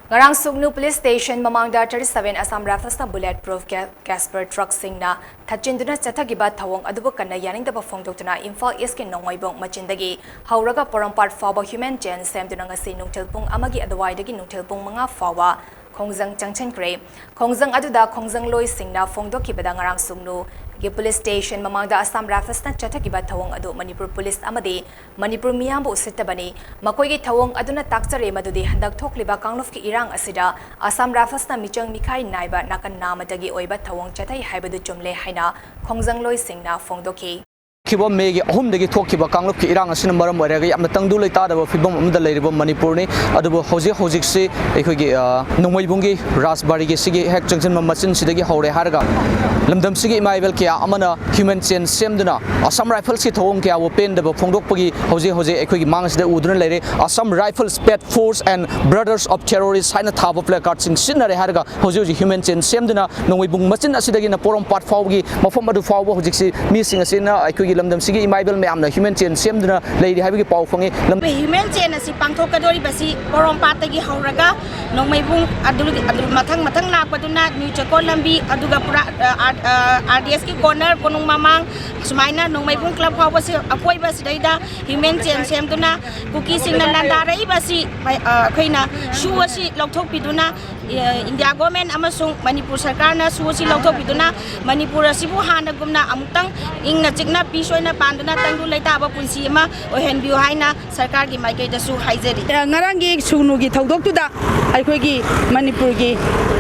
ꯉꯔꯥꯡ ꯁꯨꯒꯅꯨ police station ꯃꯃꯥꯡꯗ thirty seven Assam Riflesꯅ bullet proof Ca-, Casper truckꯁꯤꯡꯅ ꯊꯠꯆꯤꯟꯗꯨꯅ ꯆꯠꯊꯈꯤꯕ ꯊꯧꯑꯣꯡ ꯑꯗꯨꯕꯨ ꯀꯟꯅ ꯌꯥꯅꯤꯡꯗꯕ ꯐꯣꯡꯗꯣꯛꯇꯨꯅ ꯏꯝꯐꯥꯜ Eastꯀꯤ ꯅꯣꯡꯃꯩꯕꯨꯡ ꯃꯆꯤꯟꯗꯒꯤ ꯍꯧꯔꯒ ꯄꯣꯔꯣꯝꯄꯥꯠ ꯐꯥꯎꯕ human chain ꯁꯦꯝꯗꯨꯅ ꯉꯁꯤ ꯅꯨꯡꯊꯤꯜ ꯄꯨꯡ ꯑꯃꯒꯤ ꯑꯗꯨꯋꯥꯏꯗꯒꯤ ꯅꯨꯡꯊꯤꯜ ꯄꯨꯡ ꯃꯉꯥ ꯐꯥꯎꯕ ꯈꯣꯡꯖꯪ ꯆꯪꯁꯤꯟꯈ꯭ꯔꯦ꯫ ꯈꯣꯡꯖꯪ ꯑꯗꯨꯗ ꯈꯣꯡꯖꯪꯂꯣꯏꯁꯤꯡꯅ ꯐꯣꯡꯗꯣꯛꯈꯤꯕꯗ, ꯉꯔꯥꯡ ꯁꯨꯒꯅꯨꯒꯤ police station ꯃꯃꯥꯡꯗ Assam Riflesꯅ ꯆꯠꯊꯈꯤꯕ ꯊꯧꯑꯣꯡ ꯑꯗꯨ ꯃꯅꯤꯄꯨꯔ police ꯑꯃꯗꯤ ꯃꯅꯤꯄꯨꯔ ꯃꯤꯌꯥꯝꯕꯨ ꯎꯁꯤꯠꯇꯕꯅꯤ꯫ ꯃꯈꯣꯏꯒꯤ ꯊꯧꯑꯣꯡ ꯑꯗꯨꯅ ꯇꯥꯛꯆꯔꯦ ꯃꯗꯨꯗꯤ ꯍꯟꯗꯛ ꯊꯣꯛꯂꯤꯕ ꯀꯥꯡꯂꯨꯞꯀꯤ ꯏꯔꯥꯡ ꯑꯁꯤꯗ Assam Riflesꯅ ꯃꯤꯆꯪ ꯃꯤꯈꯥꯏ ꯅꯥꯏꯕ ꯅꯥꯀꯟ ꯅꯥꯃꯗꯒꯤ ꯑꯣꯏꯕ ꯊꯧꯑꯣꯡ ꯆꯠꯊꯩ ꯍꯥꯏꯕꯗꯨ ꯆꯨꯝꯂꯦ ꯍꯥꯏꯅ ꯈꯣꯡꯖꯪꯂꯣꯏꯁꯤꯡꯅ ꯐꯣꯡꯗꯣꯛꯈꯤ꯫ ꯈꯤꯕ ꯃꯦꯒꯤ ꯑꯍꯨꯝꯗꯒꯤ ꯊꯣꯛꯈꯤꯕ ꯀꯥꯡꯂꯨꯞꯀꯤ ꯏꯔꯥꯡ ꯑꯁꯤꯅ ꯃꯔꯝ ꯑꯣꯏꯔꯒ ꯌꯥꯝꯅ ꯇꯪꯗꯨ ꯂꯩꯇꯥꯗꯕ ꯐꯤꯕꯝ ꯑꯃꯗ ꯂꯩꯔꯤꯕ ꯃꯅꯤꯄꯨꯔꯅꯤ꯫ ꯑꯗꯨꯕꯨ ꯍꯧꯖꯤꯛ ꯍꯧꯖꯤꯛꯁꯤ ꯑꯩꯈꯣꯏꯒꯤ, ꯑ, ꯅꯣꯡꯃꯩꯕꯨꯡꯒꯤ ꯔꯥꯖꯕꯥꯔꯤꯒꯤ ꯁꯤꯒꯤ ꯍꯦꯛ ꯆꯪꯁꯤꯟꯕ ꯃꯆꯤꯟꯁꯤꯗꯒꯤ ꯍꯧꯔꯦ ꯍꯥꯏꯔꯒ ꯂꯝꯗꯝꯁꯤꯒꯤ ꯏꯃꯥ ꯏꯕꯦꯜ ꯀꯌꯥ ꯑꯃꯅ human chain ꯁꯦꯝꯗꯨꯅ Assam Riflesꯀꯤ ꯊꯧꯑꯣꯡ ꯀꯌꯥꯕꯨ ꯄꯦꯟꯗꯕ ꯐꯣꯡꯗꯣꯛꯄꯒꯤ ꯍꯧꯖꯤꯛ ꯍꯧꯖꯤꯛ ꯑꯩꯈꯣꯏꯒꯤ ꯃꯥꯡ ꯑꯁꯤꯗ ꯎꯗꯨꯅ ꯂꯩꯔꯦ꯫ Assam Rifles paid force and brothers of terrorists ꯍꯥꯏꯅ ꯊꯥꯕ placardꯁꯤꯡ ꯁꯤꯖꯤꯟꯅꯔꯦ ꯍꯥꯏꯔꯒ ꯍꯧꯖꯤꯛ ꯍꯧꯖꯤꯛ human chain ꯁꯦꯝꯗꯨꯅ ꯅꯣꯡꯃꯩꯕꯨꯡ ꯃꯆꯤꯟ ꯑꯁꯤꯗꯒꯤꯅ ꯄꯣꯔꯣꯝꯄꯥꯠ ꯐꯥꯎꯕꯒꯤ ꯃꯐꯝ ꯑꯗꯨ ꯐꯥꯎꯕ ꯍꯧꯖꯤꯛꯁꯤ ꯃꯤꯁꯤꯡ ꯑꯁꯤꯅ ꯑꯩꯈꯣꯏꯒꯤ ꯂꯝꯗꯝꯁꯤꯒꯤ ꯏꯃꯥ ꯏꯕꯦꯜ ꯃꯌꯥꯝꯅ ꯍ꯭ꯌꯨꯃꯦꯟ ꯆꯦꯟ ꯁꯦꯝꯗꯨꯅ ꯂꯩꯔꯤ ꯍꯥꯏꯕꯒꯤ ꯄꯥꯎ ꯐꯪꯉꯤ꯫ ꯂꯝ- ꯍ꯭ꯌꯨꯃꯦꯟ ꯆꯦꯟ ꯑꯁꯤ ꯄꯥꯡꯊꯣꯛꯀꯗꯧꯔꯤꯕꯁꯤ ꯄꯣꯔꯣꯝꯄꯥꯠꯇꯒꯤ ꯍꯧꯔꯒ ꯅꯣꯡꯃꯩꯕꯨꯡ ꯑꯗꯨ ꯑꯗꯨ ꯃꯊꯪ ꯃꯊꯪ ꯂꯥꯛꯄꯗꯨꯅ ꯅ꯭ꯌꯨ ꯆꯦꯀꯣꯟ ꯂꯝꯕꯤ, ꯑꯗꯨꯒ ꯄꯨꯔꯥ ꯑꯥꯔ ꯗꯤ ꯑꯦꯁꯀꯤ ꯀꯣꯔꯅꯔ, ꯀꯣꯅꯨꯡ ꯃꯃꯥꯡ, ꯁꯨꯃꯥꯏꯅ ꯅꯣꯡꯃꯩꯕꯨꯡ ꯀ꯭ꯂꯕ ꯐꯥꯎꯕꯁꯤ ꯑꯀꯣꯏꯕꯁꯤꯗꯩꯗ ꯍ꯭ꯌꯨꯃꯦꯟ ꯆꯦꯟ ꯁꯦꯝꯗꯨꯅ ꯀꯨꯀꯤꯁꯤꯡꯅ ꯂꯥꯟꯗꯥꯔꯛꯏꯕꯁꯤ ꯑꯩꯈꯣꯏꯅ ꯁꯨ ꯑꯁꯤ ꯂꯧꯊꯣꯛꯄꯤꯗꯨꯅ, ꯏꯟꯗꯤꯌꯥ ꯒꯣꯔꯃꯦꯟ ꯑꯃꯁꯨꯡ ꯃꯅꯤꯄꯨꯔ ꯁꯔꯀꯥꯔꯅ ꯁꯨ ꯑꯁꯤ ꯂꯧꯊꯣꯛꯄꯤꯗꯨꯅ ꯃꯅꯤꯄꯨꯔ ꯑꯁꯤꯕꯨ ꯍꯥꯟꯅꯒꯨꯝꯅ ꯑꯃꯨꯛꯇꯪ ꯏꯪꯅ ꯆꯤꯛꯅ ꯄꯤꯁ ꯑꯣꯏꯅ ꯄꯥꯟꯗꯨꯅ ꯇꯪꯗꯨ ꯂꯩꯇꯥꯕ ꯄꯨꯟꯁꯤ ꯑꯃ ꯑꯣꯏꯍꯟꯕꯤꯌꯨ ꯍꯥꯏꯅ ꯁꯔꯀꯥꯔꯒꯤ ꯃꯥꯏꯀꯩꯗꯁꯨ ꯍꯥꯏꯖꯔꯤ꯫ ꯉꯔꯥꯡꯒꯤ ꯁꯨꯒꯅꯨꯒꯤ ꯊꯧꯗꯣꯛꯇꯨꯗ ꯑꯩꯈꯣꯏꯒꯤ ꯃꯅꯤꯄꯨꯔꯒꯤ,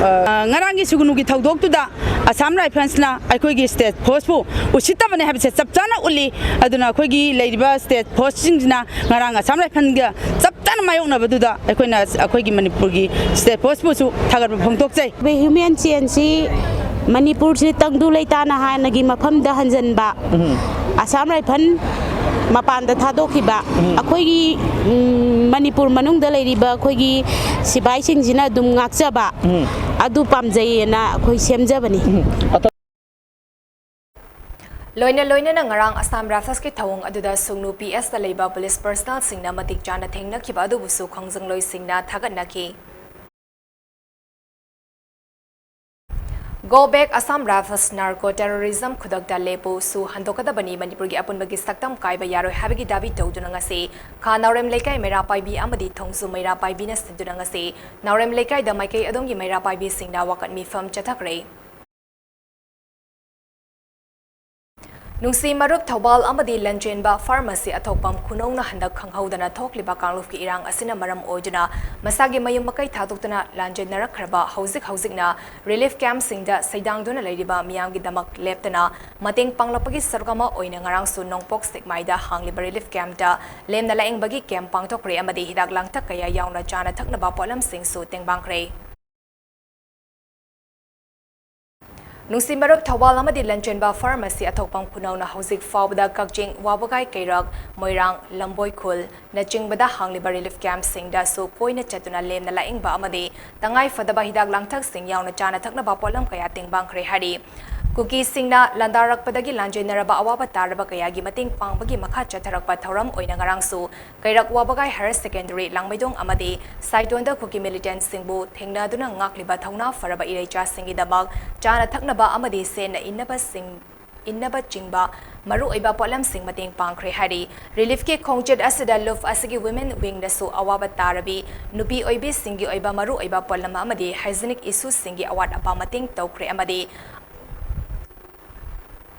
ꯑ, ꯉꯔꯥꯡꯒꯤ ꯁꯨꯒꯅꯨꯒꯤ ꯊꯧꯗꯣꯛꯇꯨꯗ ꯑꯁꯥꯝ ꯔꯥꯏꯐꯜꯁꯅ ꯑꯩꯈꯣꯏꯒꯤ ꯁ꯭ꯇꯦꯠ ꯐꯣꯔꯁꯄꯨ ꯎꯁꯤꯠꯇꯕꯅꯦ ꯍꯥꯏꯕꯁꯦ ꯆꯞ ꯆꯥꯅ ꯎꯠꯂꯤ꯫ ꯑꯗꯨꯅ ꯑꯩꯈꯣꯏꯒꯤ ꯂꯩꯔꯤꯕ ꯁ꯭ꯇꯦꯠ ꯐꯣꯔꯁꯁꯤꯡꯁꯤꯅ ꯉꯔꯥꯡ ꯑꯁꯥꯝ ꯔꯥꯏꯐꯜꯒ ꯆꯞ ꯆꯥꯅ ꯃꯥꯌꯣꯛꯅꯕꯗꯨꯗ ꯑꯩꯈꯣꯏꯅ ꯑꯩꯈꯣꯏꯒꯤ ꯃꯅꯤꯄꯨꯔꯒꯤ ꯁ꯭ꯇꯦꯠ ꯐꯣꯔꯁꯄꯨꯁꯨ ꯊꯥꯒꯠꯄ ꯐꯣꯡꯗꯣꯛꯆꯩ꯫ ꯍ꯭ꯌꯨꯃꯦꯟ ꯆꯦꯟꯁꯤ ꯃꯅꯤꯄꯨꯔꯁꯤ ꯇꯪꯗꯨ ꯂꯩꯇꯥꯅ ꯍꯥꯟꯅꯒꯤ ꯃꯐꯝꯗ ꯍꯟꯖꯟꯕ, ꯑꯁꯥꯝ ꯔꯥꯏꯐꯜ ꯃꯄꯥꯟꯗ ꯊꯥꯗꯣꯛꯈꯤꯕ, ꯑꯩꯈꯣꯏꯒꯤ, ꯎꯝ, ꯃꯅꯤꯄꯨꯔ ꯃꯅꯨꯡꯗ ꯂꯩꯔꯤꯕ ꯑꯩꯈꯣꯏꯒꯤ ꯁꯤꯐꯥꯏꯁꯤꯡꯁꯤꯅ ꯑꯗꯨꯝ ꯉꯥꯛꯆꯕ, ꯑꯗꯨ ꯄꯥꯝꯖꯩꯌꯦꯅ ꯑꯩꯈꯣꯏ ꯁꯦꯝꯖꯕꯅꯤ꯫ ꯂꯣꯏꯅ ꯂꯣꯏꯅꯅ ꯉꯔꯥꯡ ꯑꯁꯥꯝ ꯔꯥꯏꯐꯜꯁꯀꯤ ꯊꯧꯑꯣꯡ ꯑꯗꯨꯗ ꯁꯨꯒꯅꯨ ꯄꯤ ꯑꯦꯁꯇ ꯂꯩꯕ ꯄꯨꯂꯤꯁ ꯄꯔꯁꯅꯦꯜꯁꯤꯡꯅ ꯃꯇꯤꯛ ꯆꯥꯅ ꯊꯦꯡꯅꯈꯤꯕ ꯑꯗꯨꯕꯨꯁꯨ ꯈꯣꯡꯖꯪꯂꯣꯏꯁꯤꯡꯅ ꯊꯥꯒꯠꯅꯈꯤ꯫ Go back Assam Rifles, narco terrorism ꯈꯨꯗꯛꯇ ꯂꯦꯞꯄꯨ, ꯁꯨ ꯍꯟꯗꯣꯛꯀꯗꯕꯅꯤ, ꯃꯅꯤꯄꯨꯔꯒꯤ ꯑꯄꯨꯟꯕꯒꯤ ꯁꯛꯇꯝ ꯀꯥꯏꯕ ꯌꯥꯔꯣꯏ ꯍꯥꯏꯕꯒꯤ ꯗꯥꯕꯤ ꯇꯧꯗꯨꯅ ꯉꯁꯤ ꯈꯥ ꯅꯥꯎꯔꯦꯝ ꯂꯩꯀꯥꯏ ꯃꯩꯔꯥ ꯄꯥꯏꯕꯤ ꯑꯃꯗꯤ ꯊꯣꯡꯖꯨ ꯃꯩꯔꯥ ꯄꯥꯏꯕꯤꯅ ꯁꯤꯟꯗꯨꯅ ꯉꯁꯤ ꯅꯥꯎꯔꯦꯝ ꯂꯩꯀꯥꯏꯗ ꯃꯥꯏꯀꯩ ꯑꯗꯣꯝꯒꯤ ꯃꯩꯔꯥ ꯄꯥꯏꯕꯤꯁꯤꯡꯅ ꯋꯥꯀꯠ ꯃꯤꯐꯝ ꯆꯠꯊꯈ꯭ꯔꯦ꯫ ꯅꯨꯡꯁꯤ ꯃꯔꯨꯞ ꯊꯧꯕꯥꯜ ꯑꯃꯗꯤ ꯂꯟꯆꯦꯟꯕ ꯐꯥꯔꯃꯥꯁꯤ ꯑꯊꯣꯛꯄꯝ ꯈꯨꯅꯧꯅ ꯍꯟꯗꯛ ꯈꯪꯍꯧꯗꯅ ꯊꯣꯛꯂꯤꯕ ꯀꯥꯡꯂꯨꯞꯀꯤ ꯏꯔꯥꯡ ꯑꯁꯤꯅ ꯃꯔꯝ ꯑꯣꯏꯗꯨꯅ ꯃꯁꯥꯒꯤ ꯃꯌꯨꯝ ꯃꯀꯩ ꯊꯥꯗꯣꯛꯇꯨꯅ ꯂꯥꯟꯖꯦꯟꯅꯔꯛꯈ꯭ꯔꯕ ꯍꯧꯖꯤꯛ ꯍꯧꯖꯤꯛꯅ ꯔꯤꯂꯤꯐ ꯀꯦꯝꯞꯁꯤꯡꯗ ꯁꯩꯗꯥꯡꯗꯨꯅ ꯂꯩꯔꯤꯕ ꯃꯤꯌꯥꯝꯒꯤꯗꯃꯛ ꯂꯦꯞꯇꯅ ꯃꯇꯦꯡ ꯄꯥꯡꯂꯛꯄꯒꯤ ꯁꯔꯨꯛ ꯑꯃ ꯑꯣꯏꯅ ꯉꯔꯥꯡꯁꯨ ꯅꯣꯡꯄꯣꯛ ꯁꯦꯛꯃꯥꯏꯗ ꯍꯥꯡꯂꯤꯕ ꯔꯤꯂꯤꯐ ꯀꯦꯝꯞꯇ ꯂꯦꯝꯅ ꯂꯥꯏꯌꯦꯡꯕꯒꯤ ꯀꯦꯝꯞ ꯄꯥꯡꯊꯣꯛꯈ꯭ꯔꯦ ꯑꯃꯗꯤ ꯍꯤꯗꯥꯛ ꯂꯥꯡꯊꯛ ꯀꯌꯥ ꯌꯥꯎꯅ ꯆꯥꯅ ꯊꯛꯅꯕ ꯄꯣꯠꯂꯝꯁꯤꯡꯁꯨ ꯇꯦꯡꯕꯥꯡꯈ꯭ꯔꯦ꯫ ꯅꯨꯡꯁꯤ ꯃꯔꯨꯞ ꯊꯧꯕꯥꯜ ꯑꯃꯗꯤ ꯂꯟꯆꯦꯟꯕ ꯐꯥꯔꯃꯥꯁꯤ ꯑꯊꯣꯛꯄꯝ ꯈꯨꯅꯧꯅ ꯍꯧꯖꯤꯛ ꯐꯥꯎꯕꯗ ꯀꯛꯆꯤꯡ, ꯋꯥꯕꯒꯥꯏ ꯀꯩꯔꯛ, ꯃꯣꯏꯔꯥꯡ, ꯂꯝꯕꯣꯏꯈꯨꯜꯅꯆꯤꯡꯕꯗ ꯍꯥꯡꯂꯤꯕ ꯔꯤꯂꯤꯐ ꯀꯦꯝꯞꯁꯤꯡꯗꯁꯨ ꯀꯣꯏꯅ ꯆꯠꯇꯨꯅ ꯂꯦꯝꯅ ꯂꯥꯏꯌꯦꯡꯕ ꯑꯃꯗꯤ ꯇꯉꯥꯏ ꯐꯗꯕ ꯍꯤꯗꯥꯛ ꯂꯥꯡꯊꯛꯁꯤꯡ ꯌꯥꯎꯅ ꯆꯥꯅ ꯊꯛꯅꯕ ꯄꯣꯠꯂꯝ ꯀꯌꯥ ꯇꯦꯡꯕꯥꯡꯈ꯭ꯔꯦ ꯍꯥꯏꯔꯤ꯫ ꯀꯨꯀꯤꯁꯤꯡꯅ ꯂꯥꯟꯗꯥꯔꯛꯄꯗꯒꯤ ꯂꯥꯟꯖꯦꯟꯅꯔꯕ ꯑꯋꯥꯕ ꯇꯥꯔꯕ ꯀꯌꯥꯒꯤ ꯃꯇꯦꯡ ꯄꯥꯡꯕꯒꯤ ꯃꯈꯥ ꯆꯠꯊꯔꯛꯄ ꯊꯧꯔꯝ ꯑꯣꯏꯅ ꯉꯔꯥꯡꯁꯨ ꯀꯩꯔꯛ ꯋꯥꯕꯒꯥꯏ Higher Secondary ꯂꯥꯡꯃꯩꯗꯣꯡ ꯑꯃꯗꯤ ꯁꯥꯏꯗꯣꯟꯗ ꯀꯨꯀꯤ militantꯁꯤꯡꯕꯨ ꯊꯦꯡꯅꯗꯨꯅ ꯉꯥꯛꯂꯤꯕ ꯊꯧꯅꯥ ꯐꯔꯕ ꯏꯔꯩꯆꯥꯁꯤꯡꯒꯤꯗꯃꯛ ꯆꯥꯅ ꯊꯛꯅꯕ ꯑꯃꯗꯤ ꯁꯦꯟꯅ ꯏꯟꯅꯕꯁꯤꯡ ꯏꯟꯅꯕꯆꯤꯡꯕ ꯃꯔꯨꯑꯣꯏꯕ ꯄꯣꯠꯂꯝꯁꯤꯡ ꯃꯇꯦꯡ ꯄꯥꯡꯈ꯭ꯔꯦ ꯍꯥꯏꯔꯤ꯫ Reliefꯀꯤ ꯈꯣꯡꯆꯠ ꯑꯁꯤꯗ ꯂꯨꯞ ꯑꯁꯤꯒꯤ Women Wingꯅꯁꯨ ꯑꯋꯥꯕ ꯇꯥꯔꯕꯤ ꯅꯨꯄꯤ ꯑꯣꯏꯕꯤꯁꯤꯡꯒꯤ ꯑꯣꯏꯕ ꯃꯔꯨꯑꯣꯏꯕ ꯄꯣꯠꯂꯝ ꯑꯃꯗꯤ hygienic issueꯁꯤꯡꯒꯤ ꯑꯋꯥꯠ ꯑꯄꯥ ꯃꯇꯦꯡ ꯇꯧꯈ꯭ꯔꯦ ꯑꯃꯗꯤ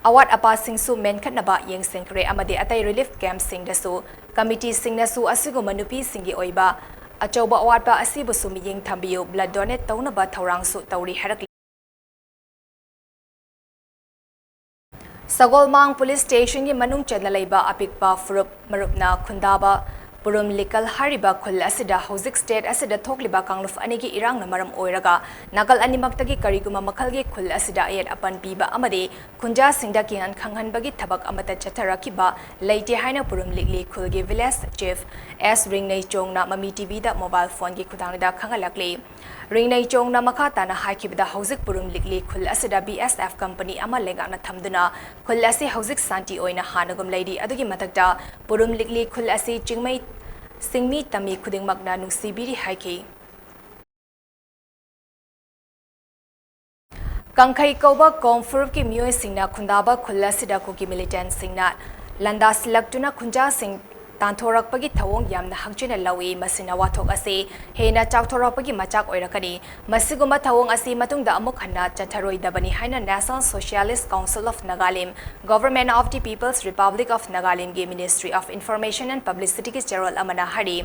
ꯑꯋꯥꯠ ꯑꯄꯥꯁꯤꯡꯁꯨ ꯃꯦꯟꯈꯠꯅꯕ ꯌꯦꯡꯁꯤꯟꯈ꯭ꯔꯦ ꯑꯃꯗꯤ ꯑꯇꯩ relief campꯁꯤꯡꯗꯁꯨ committeeꯁꯤꯡꯅꯁꯨ ꯑꯁꯤꯒꯨꯝꯕ ꯅꯨꯄꯤꯁꯤꯡꯒꯤ ꯑꯣꯏꯕ ꯑꯆꯧꯕ ꯑꯋꯥꯠꯄ ꯑꯁꯤꯕꯨꯁꯨ ꯃꯤꯠꯌꯦꯡ ꯊꯝꯕꯤꯌꯨ, blood donate ꯇꯧꯅꯕ ꯊꯧꯔꯥꯡꯁꯨ ꯇꯧꯔꯤ ꯍꯥꯏꯔꯛꯂꯤ꯫ ꯁꯒꯣꯜꯃꯥꯡ Police Stationꯒꯤ ꯃꯅꯨꯡ ꯆꯟꯅ ꯂꯩꯕ ꯑꯄꯤꯛꯄ ꯐꯨꯔꯨꯞ ꯃꯔꯨꯞꯅ ꯈꯨꯟꯗꯥꯕ ꯄꯨꯔꯨꯝ ꯂꯤꯀꯜ ꯍꯥꯏꯔꯤꯕ ꯈꯨꯜ ꯑꯁꯤꯗ ꯍꯧꯖꯤꯛ state ꯑꯁꯤꯗ ꯊꯣꯛꯂꯤꯕ ꯀꯥꯡꯂꯨꯞ ꯑꯅꯤꯒꯤ ꯏꯔꯥꯡꯅ ꯃꯔꯝ ꯑꯣꯏꯔꯒ ꯅꯥꯀꯜ ꯑꯅꯤꯃꯛꯇꯒꯤ ꯀꯔꯤꯒꯨꯝꯕ ꯃꯈꯜꯒꯤ ꯈꯨꯜ ꯑꯁꯤꯗ ꯑꯌꯦꯠ ꯑꯄꯟ ꯄꯤꯕ ꯑꯃꯗꯤ ꯈꯨꯟꯖꯥꯁꯤꯡꯗ ꯀꯤꯍꯟ ꯈꯪꯍꯟꯕꯒꯤ ꯊꯕꯛ ꯑꯃꯠꯇ ꯆꯠꯊꯔꯛꯈꯤꯕ ꯂꯩꯇꯦ ꯍꯥꯏꯅ ꯄꯨꯔꯨꯝ ꯂꯤꯛꯂꯤ ꯈꯨꯜꯒꯤ village chief ꯑꯦꯁ ꯔꯤꯡꯅꯩꯆꯣꯡꯅ ꯃꯃꯤ ꯇꯤꯚꯤꯗ mobile phoneꯒꯤ ꯈꯨꯠꯊꯥꯡꯗ ꯈꯪꯍꯜꯂꯛꯂꯤ꯫ ꯔꯤꯡꯅꯩꯆꯣꯡꯅ ꯃꯈꯥ ꯇꯥꯅ ꯍꯥꯏꯈꯤꯕꯗ, ꯍꯧꯖꯤꯛ ꯄꯨꯔꯨꯝ ꯂꯤꯛꯂꯤ ꯈꯨꯜ ꯑꯁꯤꯗ B S F company ꯑꯃ ꯂꯩꯉꯥꯛꯅ ꯊꯝꯗꯨꯅ ꯈꯨꯜ ꯑꯁꯤ ꯍꯧꯖꯤꯛ ꯁꯥꯟꯇꯤ ꯑꯣꯏꯅ ꯍꯥꯟꯅꯒꯨꯝ ꯂꯩꯔꯤ꯫ ꯑꯗꯨꯒꯤ ꯃꯊꯛꯇ ꯄꯨꯔꯨꯝ ꯂꯤꯛꯂꯤ ꯈꯨꯜ ꯑꯁꯤ ꯆꯤꯡꯃꯩ ꯆꯤꯡꯃꯤ ꯇꯝꯃꯤ ꯈꯨꯗꯤꯡꯃꯛꯅ ꯅꯨꯡꯁꯤꯕꯤꯔꯤ ꯍꯥꯏꯈꯤ꯫ ꯀꯪꯈꯩ ꯀꯧꯕ ꯀꯣꯝ ꯐꯨꯔꯨꯞꯀꯤ ꯃꯤꯑꯣꯏꯁꯤꯡꯅ ꯈꯨꯟꯗꯥꯕ ꯈꯨꯜ ꯑꯁꯤꯗ ꯀꯨꯀꯤ militantꯁꯤꯡꯅ ꯂꯥꯟꯗꯥꯁꯤꯜꯂꯛꯇꯨꯅ ꯈꯨꯟꯖꯥꯁꯤꯡ ꯇꯥꯟꯊꯣꯔꯛꯄꯒꯤ ꯊꯧꯑꯣꯡ ꯌꯥꯝꯅ ꯍꯛꯆꯤꯟꯅ ꯂꯧꯏ꯫ ꯃꯁꯤꯅ ꯋꯥꯊꯣꯛ ꯑꯁꯤ ꯍꯦꯟꯅ ꯆꯥꯎꯊꯣꯔꯛꯄꯒꯤ ꯃꯆꯥꯛ ꯑꯣꯏꯔꯛꯀꯅꯤ꯫ ꯃꯁꯤꯒꯨꯝꯕ ꯊꯧꯑꯣꯡ ꯑꯁꯤ ꯃꯇꯨꯡꯗ ꯑꯃꯨꯛ ꯍꯟꯅ ꯆꯠꯊꯔꯣꯏꯗꯕꯅꯤ ꯍꯥꯏꯅ National Socialist Council of Nagalim, Government of the People's Republic of Nagalimꯒꯤ Ministry of Information and Publicityꯒꯤ ꯆꯦꯔꯣꯜ ꯑꯃꯅ ꯍꯥꯏꯔꯤ꯫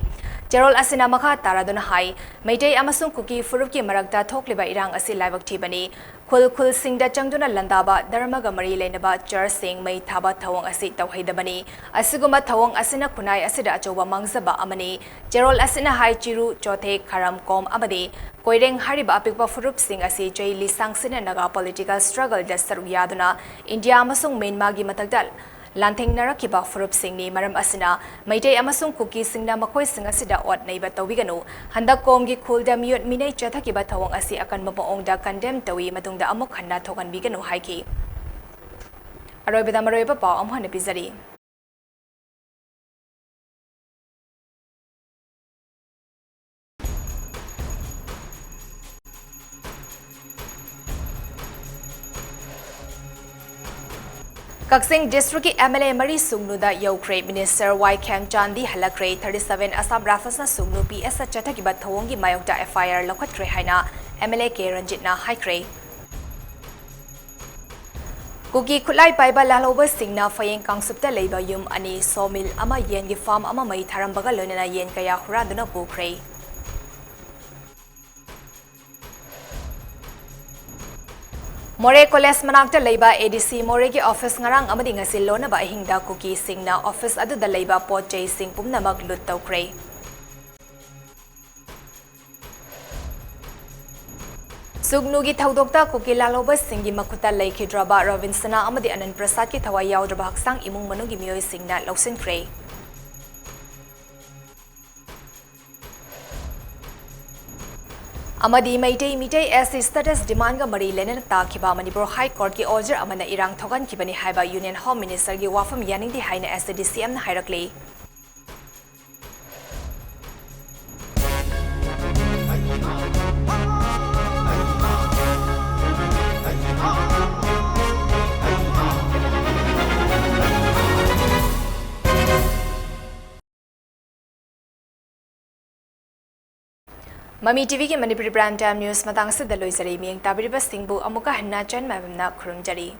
ꯆꯦꯔꯣꯜ ꯑꯁꯤꯅ ꯃꯈꯥ ꯇꯥꯔꯗꯨꯅ ꯍꯥꯏ, ꯃꯩꯇꯩ ꯑꯃꯁꯨꯡ ꯀꯨꯀꯤ ꯐꯨꯔꯨꯞꯀꯤ ꯃꯔꯛꯇ ꯊꯣꯛꯂꯤꯕ ꯏꯔꯥꯡ ꯑꯁꯤ ꯂꯥꯏꯕꯛ ꯊꯤꯕꯅꯤ꯫ ꯈꯨꯜ ꯈꯨꯜꯁꯤꯡꯗ ꯆꯪꯗꯨꯅ ꯂꯥꯟꯗꯥꯕ, ꯙꯔꯃꯒ ꯃꯔꯤ ꯂꯩꯅꯕ churchꯁꯤꯡ ꯃꯩ ꯊꯥꯕ ꯊꯧꯑꯣꯡ ꯑꯁꯤ ꯇꯧꯍꯩꯗꯕꯅꯤ꯫ ꯑꯁꯤꯒꯨꯝꯕ ꯊꯧꯑꯣꯡ ꯑꯁꯤꯅ ꯈꯨꯟꯅꯥꯏ ꯑꯁꯤꯗ ꯑꯆꯧꯕ ꯃꯥꯡꯖꯕ ꯑꯃꯅꯤ꯫ ꯆꯦꯔꯣꯜ ꯑꯁꯤꯅ ꯍꯥꯏ, ꯆꯤꯔꯨ, ꯆꯣꯊꯦ, ꯈꯔꯝ, ꯀꯣꯝ ꯑꯃꯗꯤ ꯀꯣꯏꯔꯦꯡ ꯍꯥꯏꯔꯤꯕ ꯑꯄꯤꯛꯄ ꯐꯨꯔꯨꯞꯁꯤꯡ ꯑꯁꯤ ꯆꯍꯤ ꯂꯤꯁꯥꯡ ꯁꯤꯠꯅ ꯅꯥꯒꯥ political struggleꯗ ꯁꯔꯨꯛ ꯌꯥꯗꯨꯅ ꯏꯟꯗꯤꯌꯥ ꯑꯃꯁꯨꯡ ꯃ꯭ꯌꯥꯟꯃꯥꯔꯒꯤ ꯃꯊꯛꯇ ꯂꯥꯟꯊꯦꯡꯅꯔꯛꯈꯤꯕ ꯐꯨꯔꯨꯞꯁꯤꯡꯅꯤ꯫ ꯃꯔꯝ ꯑꯁꯤꯅ, ꯃꯩꯇꯩ ꯑꯃꯁꯨꯡ ꯀꯨꯀꯤꯁꯤꯡꯅ ꯃꯈꯣꯏꯁꯤꯡ ꯑꯁꯤꯗ ꯑꯣꯠ ꯅꯩꯕ ꯇꯧꯕꯤꯒꯅꯨ꯫ ꯍꯟꯗꯛ ꯀꯣꯝꯒꯤ ꯈꯨꯜꯗ ꯃꯤꯑꯣꯠ ꯃꯤꯅꯩ ꯆꯠꯊꯈꯤꯕ ꯊꯧꯑꯣꯡ ꯑꯁꯤ ꯑꯀꯟꯕ ꯃꯑꯣꯡꯗ condemn ꯇꯧꯏ, ꯃꯇꯨꯡꯗ ꯑꯃꯨꯛ ꯍꯟꯅ ꯊꯣꯛꯍꯟꯕꯤꯒꯅꯨ ꯍꯥꯏꯈꯤ꯫ ꯑꯔꯣꯏꯕꯗ ꯃꯔꯨꯑꯣꯏꯕ ꯄꯥꯎ ꯑꯃꯨꯛ ꯍꯟꯅ ꯄꯤꯖꯔꯤ꯫ ꯀꯛꯆꯤꯡ district ꯀꯤ M L A ꯃꯔꯤ ꯁꯨꯒꯅꯨꯗ ꯌꯧꯈ꯭ꯔꯦ꯫ Minister ꯋꯥꯏ ꯈꯦꯝꯆꯥꯟꯗꯤ ꯍꯜꯂꯛꯈ꯭ꯔꯦ꯫ Thirty seven Assam Rifles ꯅ ꯁꯨꯒꯅꯨ P S ꯇ ꯆꯠꯊꯈꯤꯕ ꯊꯧꯑꯣꯡꯒꯤ ꯃꯥꯌꯣꯛꯇ F I R ꯂꯧꯈꯠꯈ꯭ꯔꯦ ꯍꯥꯏꯅ M L A ꯀꯦ ꯔꯟꯖꯤꯠꯅ ꯍꯥꯏꯈ꯭ꯔꯦ꯫ ꯀꯨꯀꯤ ꯈꯨꯠꯂꯥꯏ ꯄꯥꯏꯕ ꯂꯥꯜꯍꯧꯕꯁꯤꯡꯅ ꯐꯌꯦꯡ ꯀꯥꯡꯁꯨꯞꯇ ꯂꯩꯕ ꯌꯨꯝ ꯑꯅꯤ, sawmill ꯑꯃ, ꯌꯦꯟꯒꯤ farm ꯑꯃ ꯃꯩ ꯊꯥꯔꯝꯕꯒ ꯂꯣꯏꯅꯅ ꯌꯦꯟ ꯀꯌꯥ ꯍꯨꯔꯥꯟꯗꯨꯅ ꯄꯨꯈ꯭ꯔꯦ꯫ ꯃꯣꯔꯦ college ꯃꯅꯥꯛꯇ ꯂꯩꯕ A D C ꯃꯣꯔꯦꯒꯤ office ꯉꯔꯥꯡ ꯑꯃꯗꯤ ꯉꯁꯤ ꯂꯣꯟꯅꯕ ꯑꯍꯤꯡꯗ ꯀꯨꯀꯤꯁꯤꯡꯅ office ꯑꯗꯨꯗ ꯂꯩꯕ ꯄꯣꯠ ꯆꯩꯁꯤꯡ ꯄꯨꯝꯅꯃꯛ loot ꯇꯧꯈ꯭ꯔꯦ꯫ ꯁꯨꯒꯅꯨꯒꯤ ꯊꯧꯗꯣꯛꯇ ꯀꯨꯀꯤ ꯂꯥꯜꯍꯧꯕꯁꯤꯡꯒꯤ ꯃꯈꯨꯠꯇ ꯂꯩꯈꯤꯗ꯭ꯔꯕ ꯔꯣꯕꯤꯟꯁꯅꯥ ꯑꯃꯗꯤ ꯑꯅꯟ ꯄ꯭ꯔꯁꯥꯗꯀꯤ ꯊꯋꯥꯏ ꯌꯥꯎꯗ꯭ꯔꯕ ꯍꯛꯆꯥꯡ ꯏꯃꯨꯡ ꯃꯅꯨꯡꯒꯤ ꯃꯤꯑꯣꯏꯁꯤꯡꯅ ꯂꯧꯁꯤꯟꯈ꯭ꯔꯦ꯫ ꯑꯃꯗꯤ Meitei Meitei S T status demand ꯒ ꯃꯔꯤ ꯂꯩꯅꯅ ꯇꯥꯈꯤꯕ ꯃꯅꯤꯄꯨꯔ High Court ꯀꯤ order ꯑꯃꯅ ꯏꯔꯥꯡ ꯊꯣꯛꯍꯟꯈꯤꯕꯅꯤ ꯍꯥꯏꯕ Union Home Minister ꯒꯤ ꯋꯥꯐꯝ ꯌꯥꯅꯤꯡꯗꯦ ꯍꯥꯏꯅ S A D C M ꯅ ꯍꯥꯏꯔꯛꯂꯤ꯫ ꯃꯃꯤ T V ꯒꯤ ꯃꯅꯤꯄꯨꯔꯤ prime time news ꯃꯇꯥꯡ ꯑꯁꯤꯗ ꯂꯣꯏꯖꯔꯦ꯫ ꯃꯤꯠꯌꯦꯡ ꯇꯥꯕꯤꯔꯤꯕꯁꯤꯡꯕꯨ ꯑꯃꯨꯛꯀ ꯍꯟꯅ ꯆꯟ ꯃꯥꯏꯕꯝꯅ ꯈꯨꯔꯨꯝꯖꯔꯤ꯫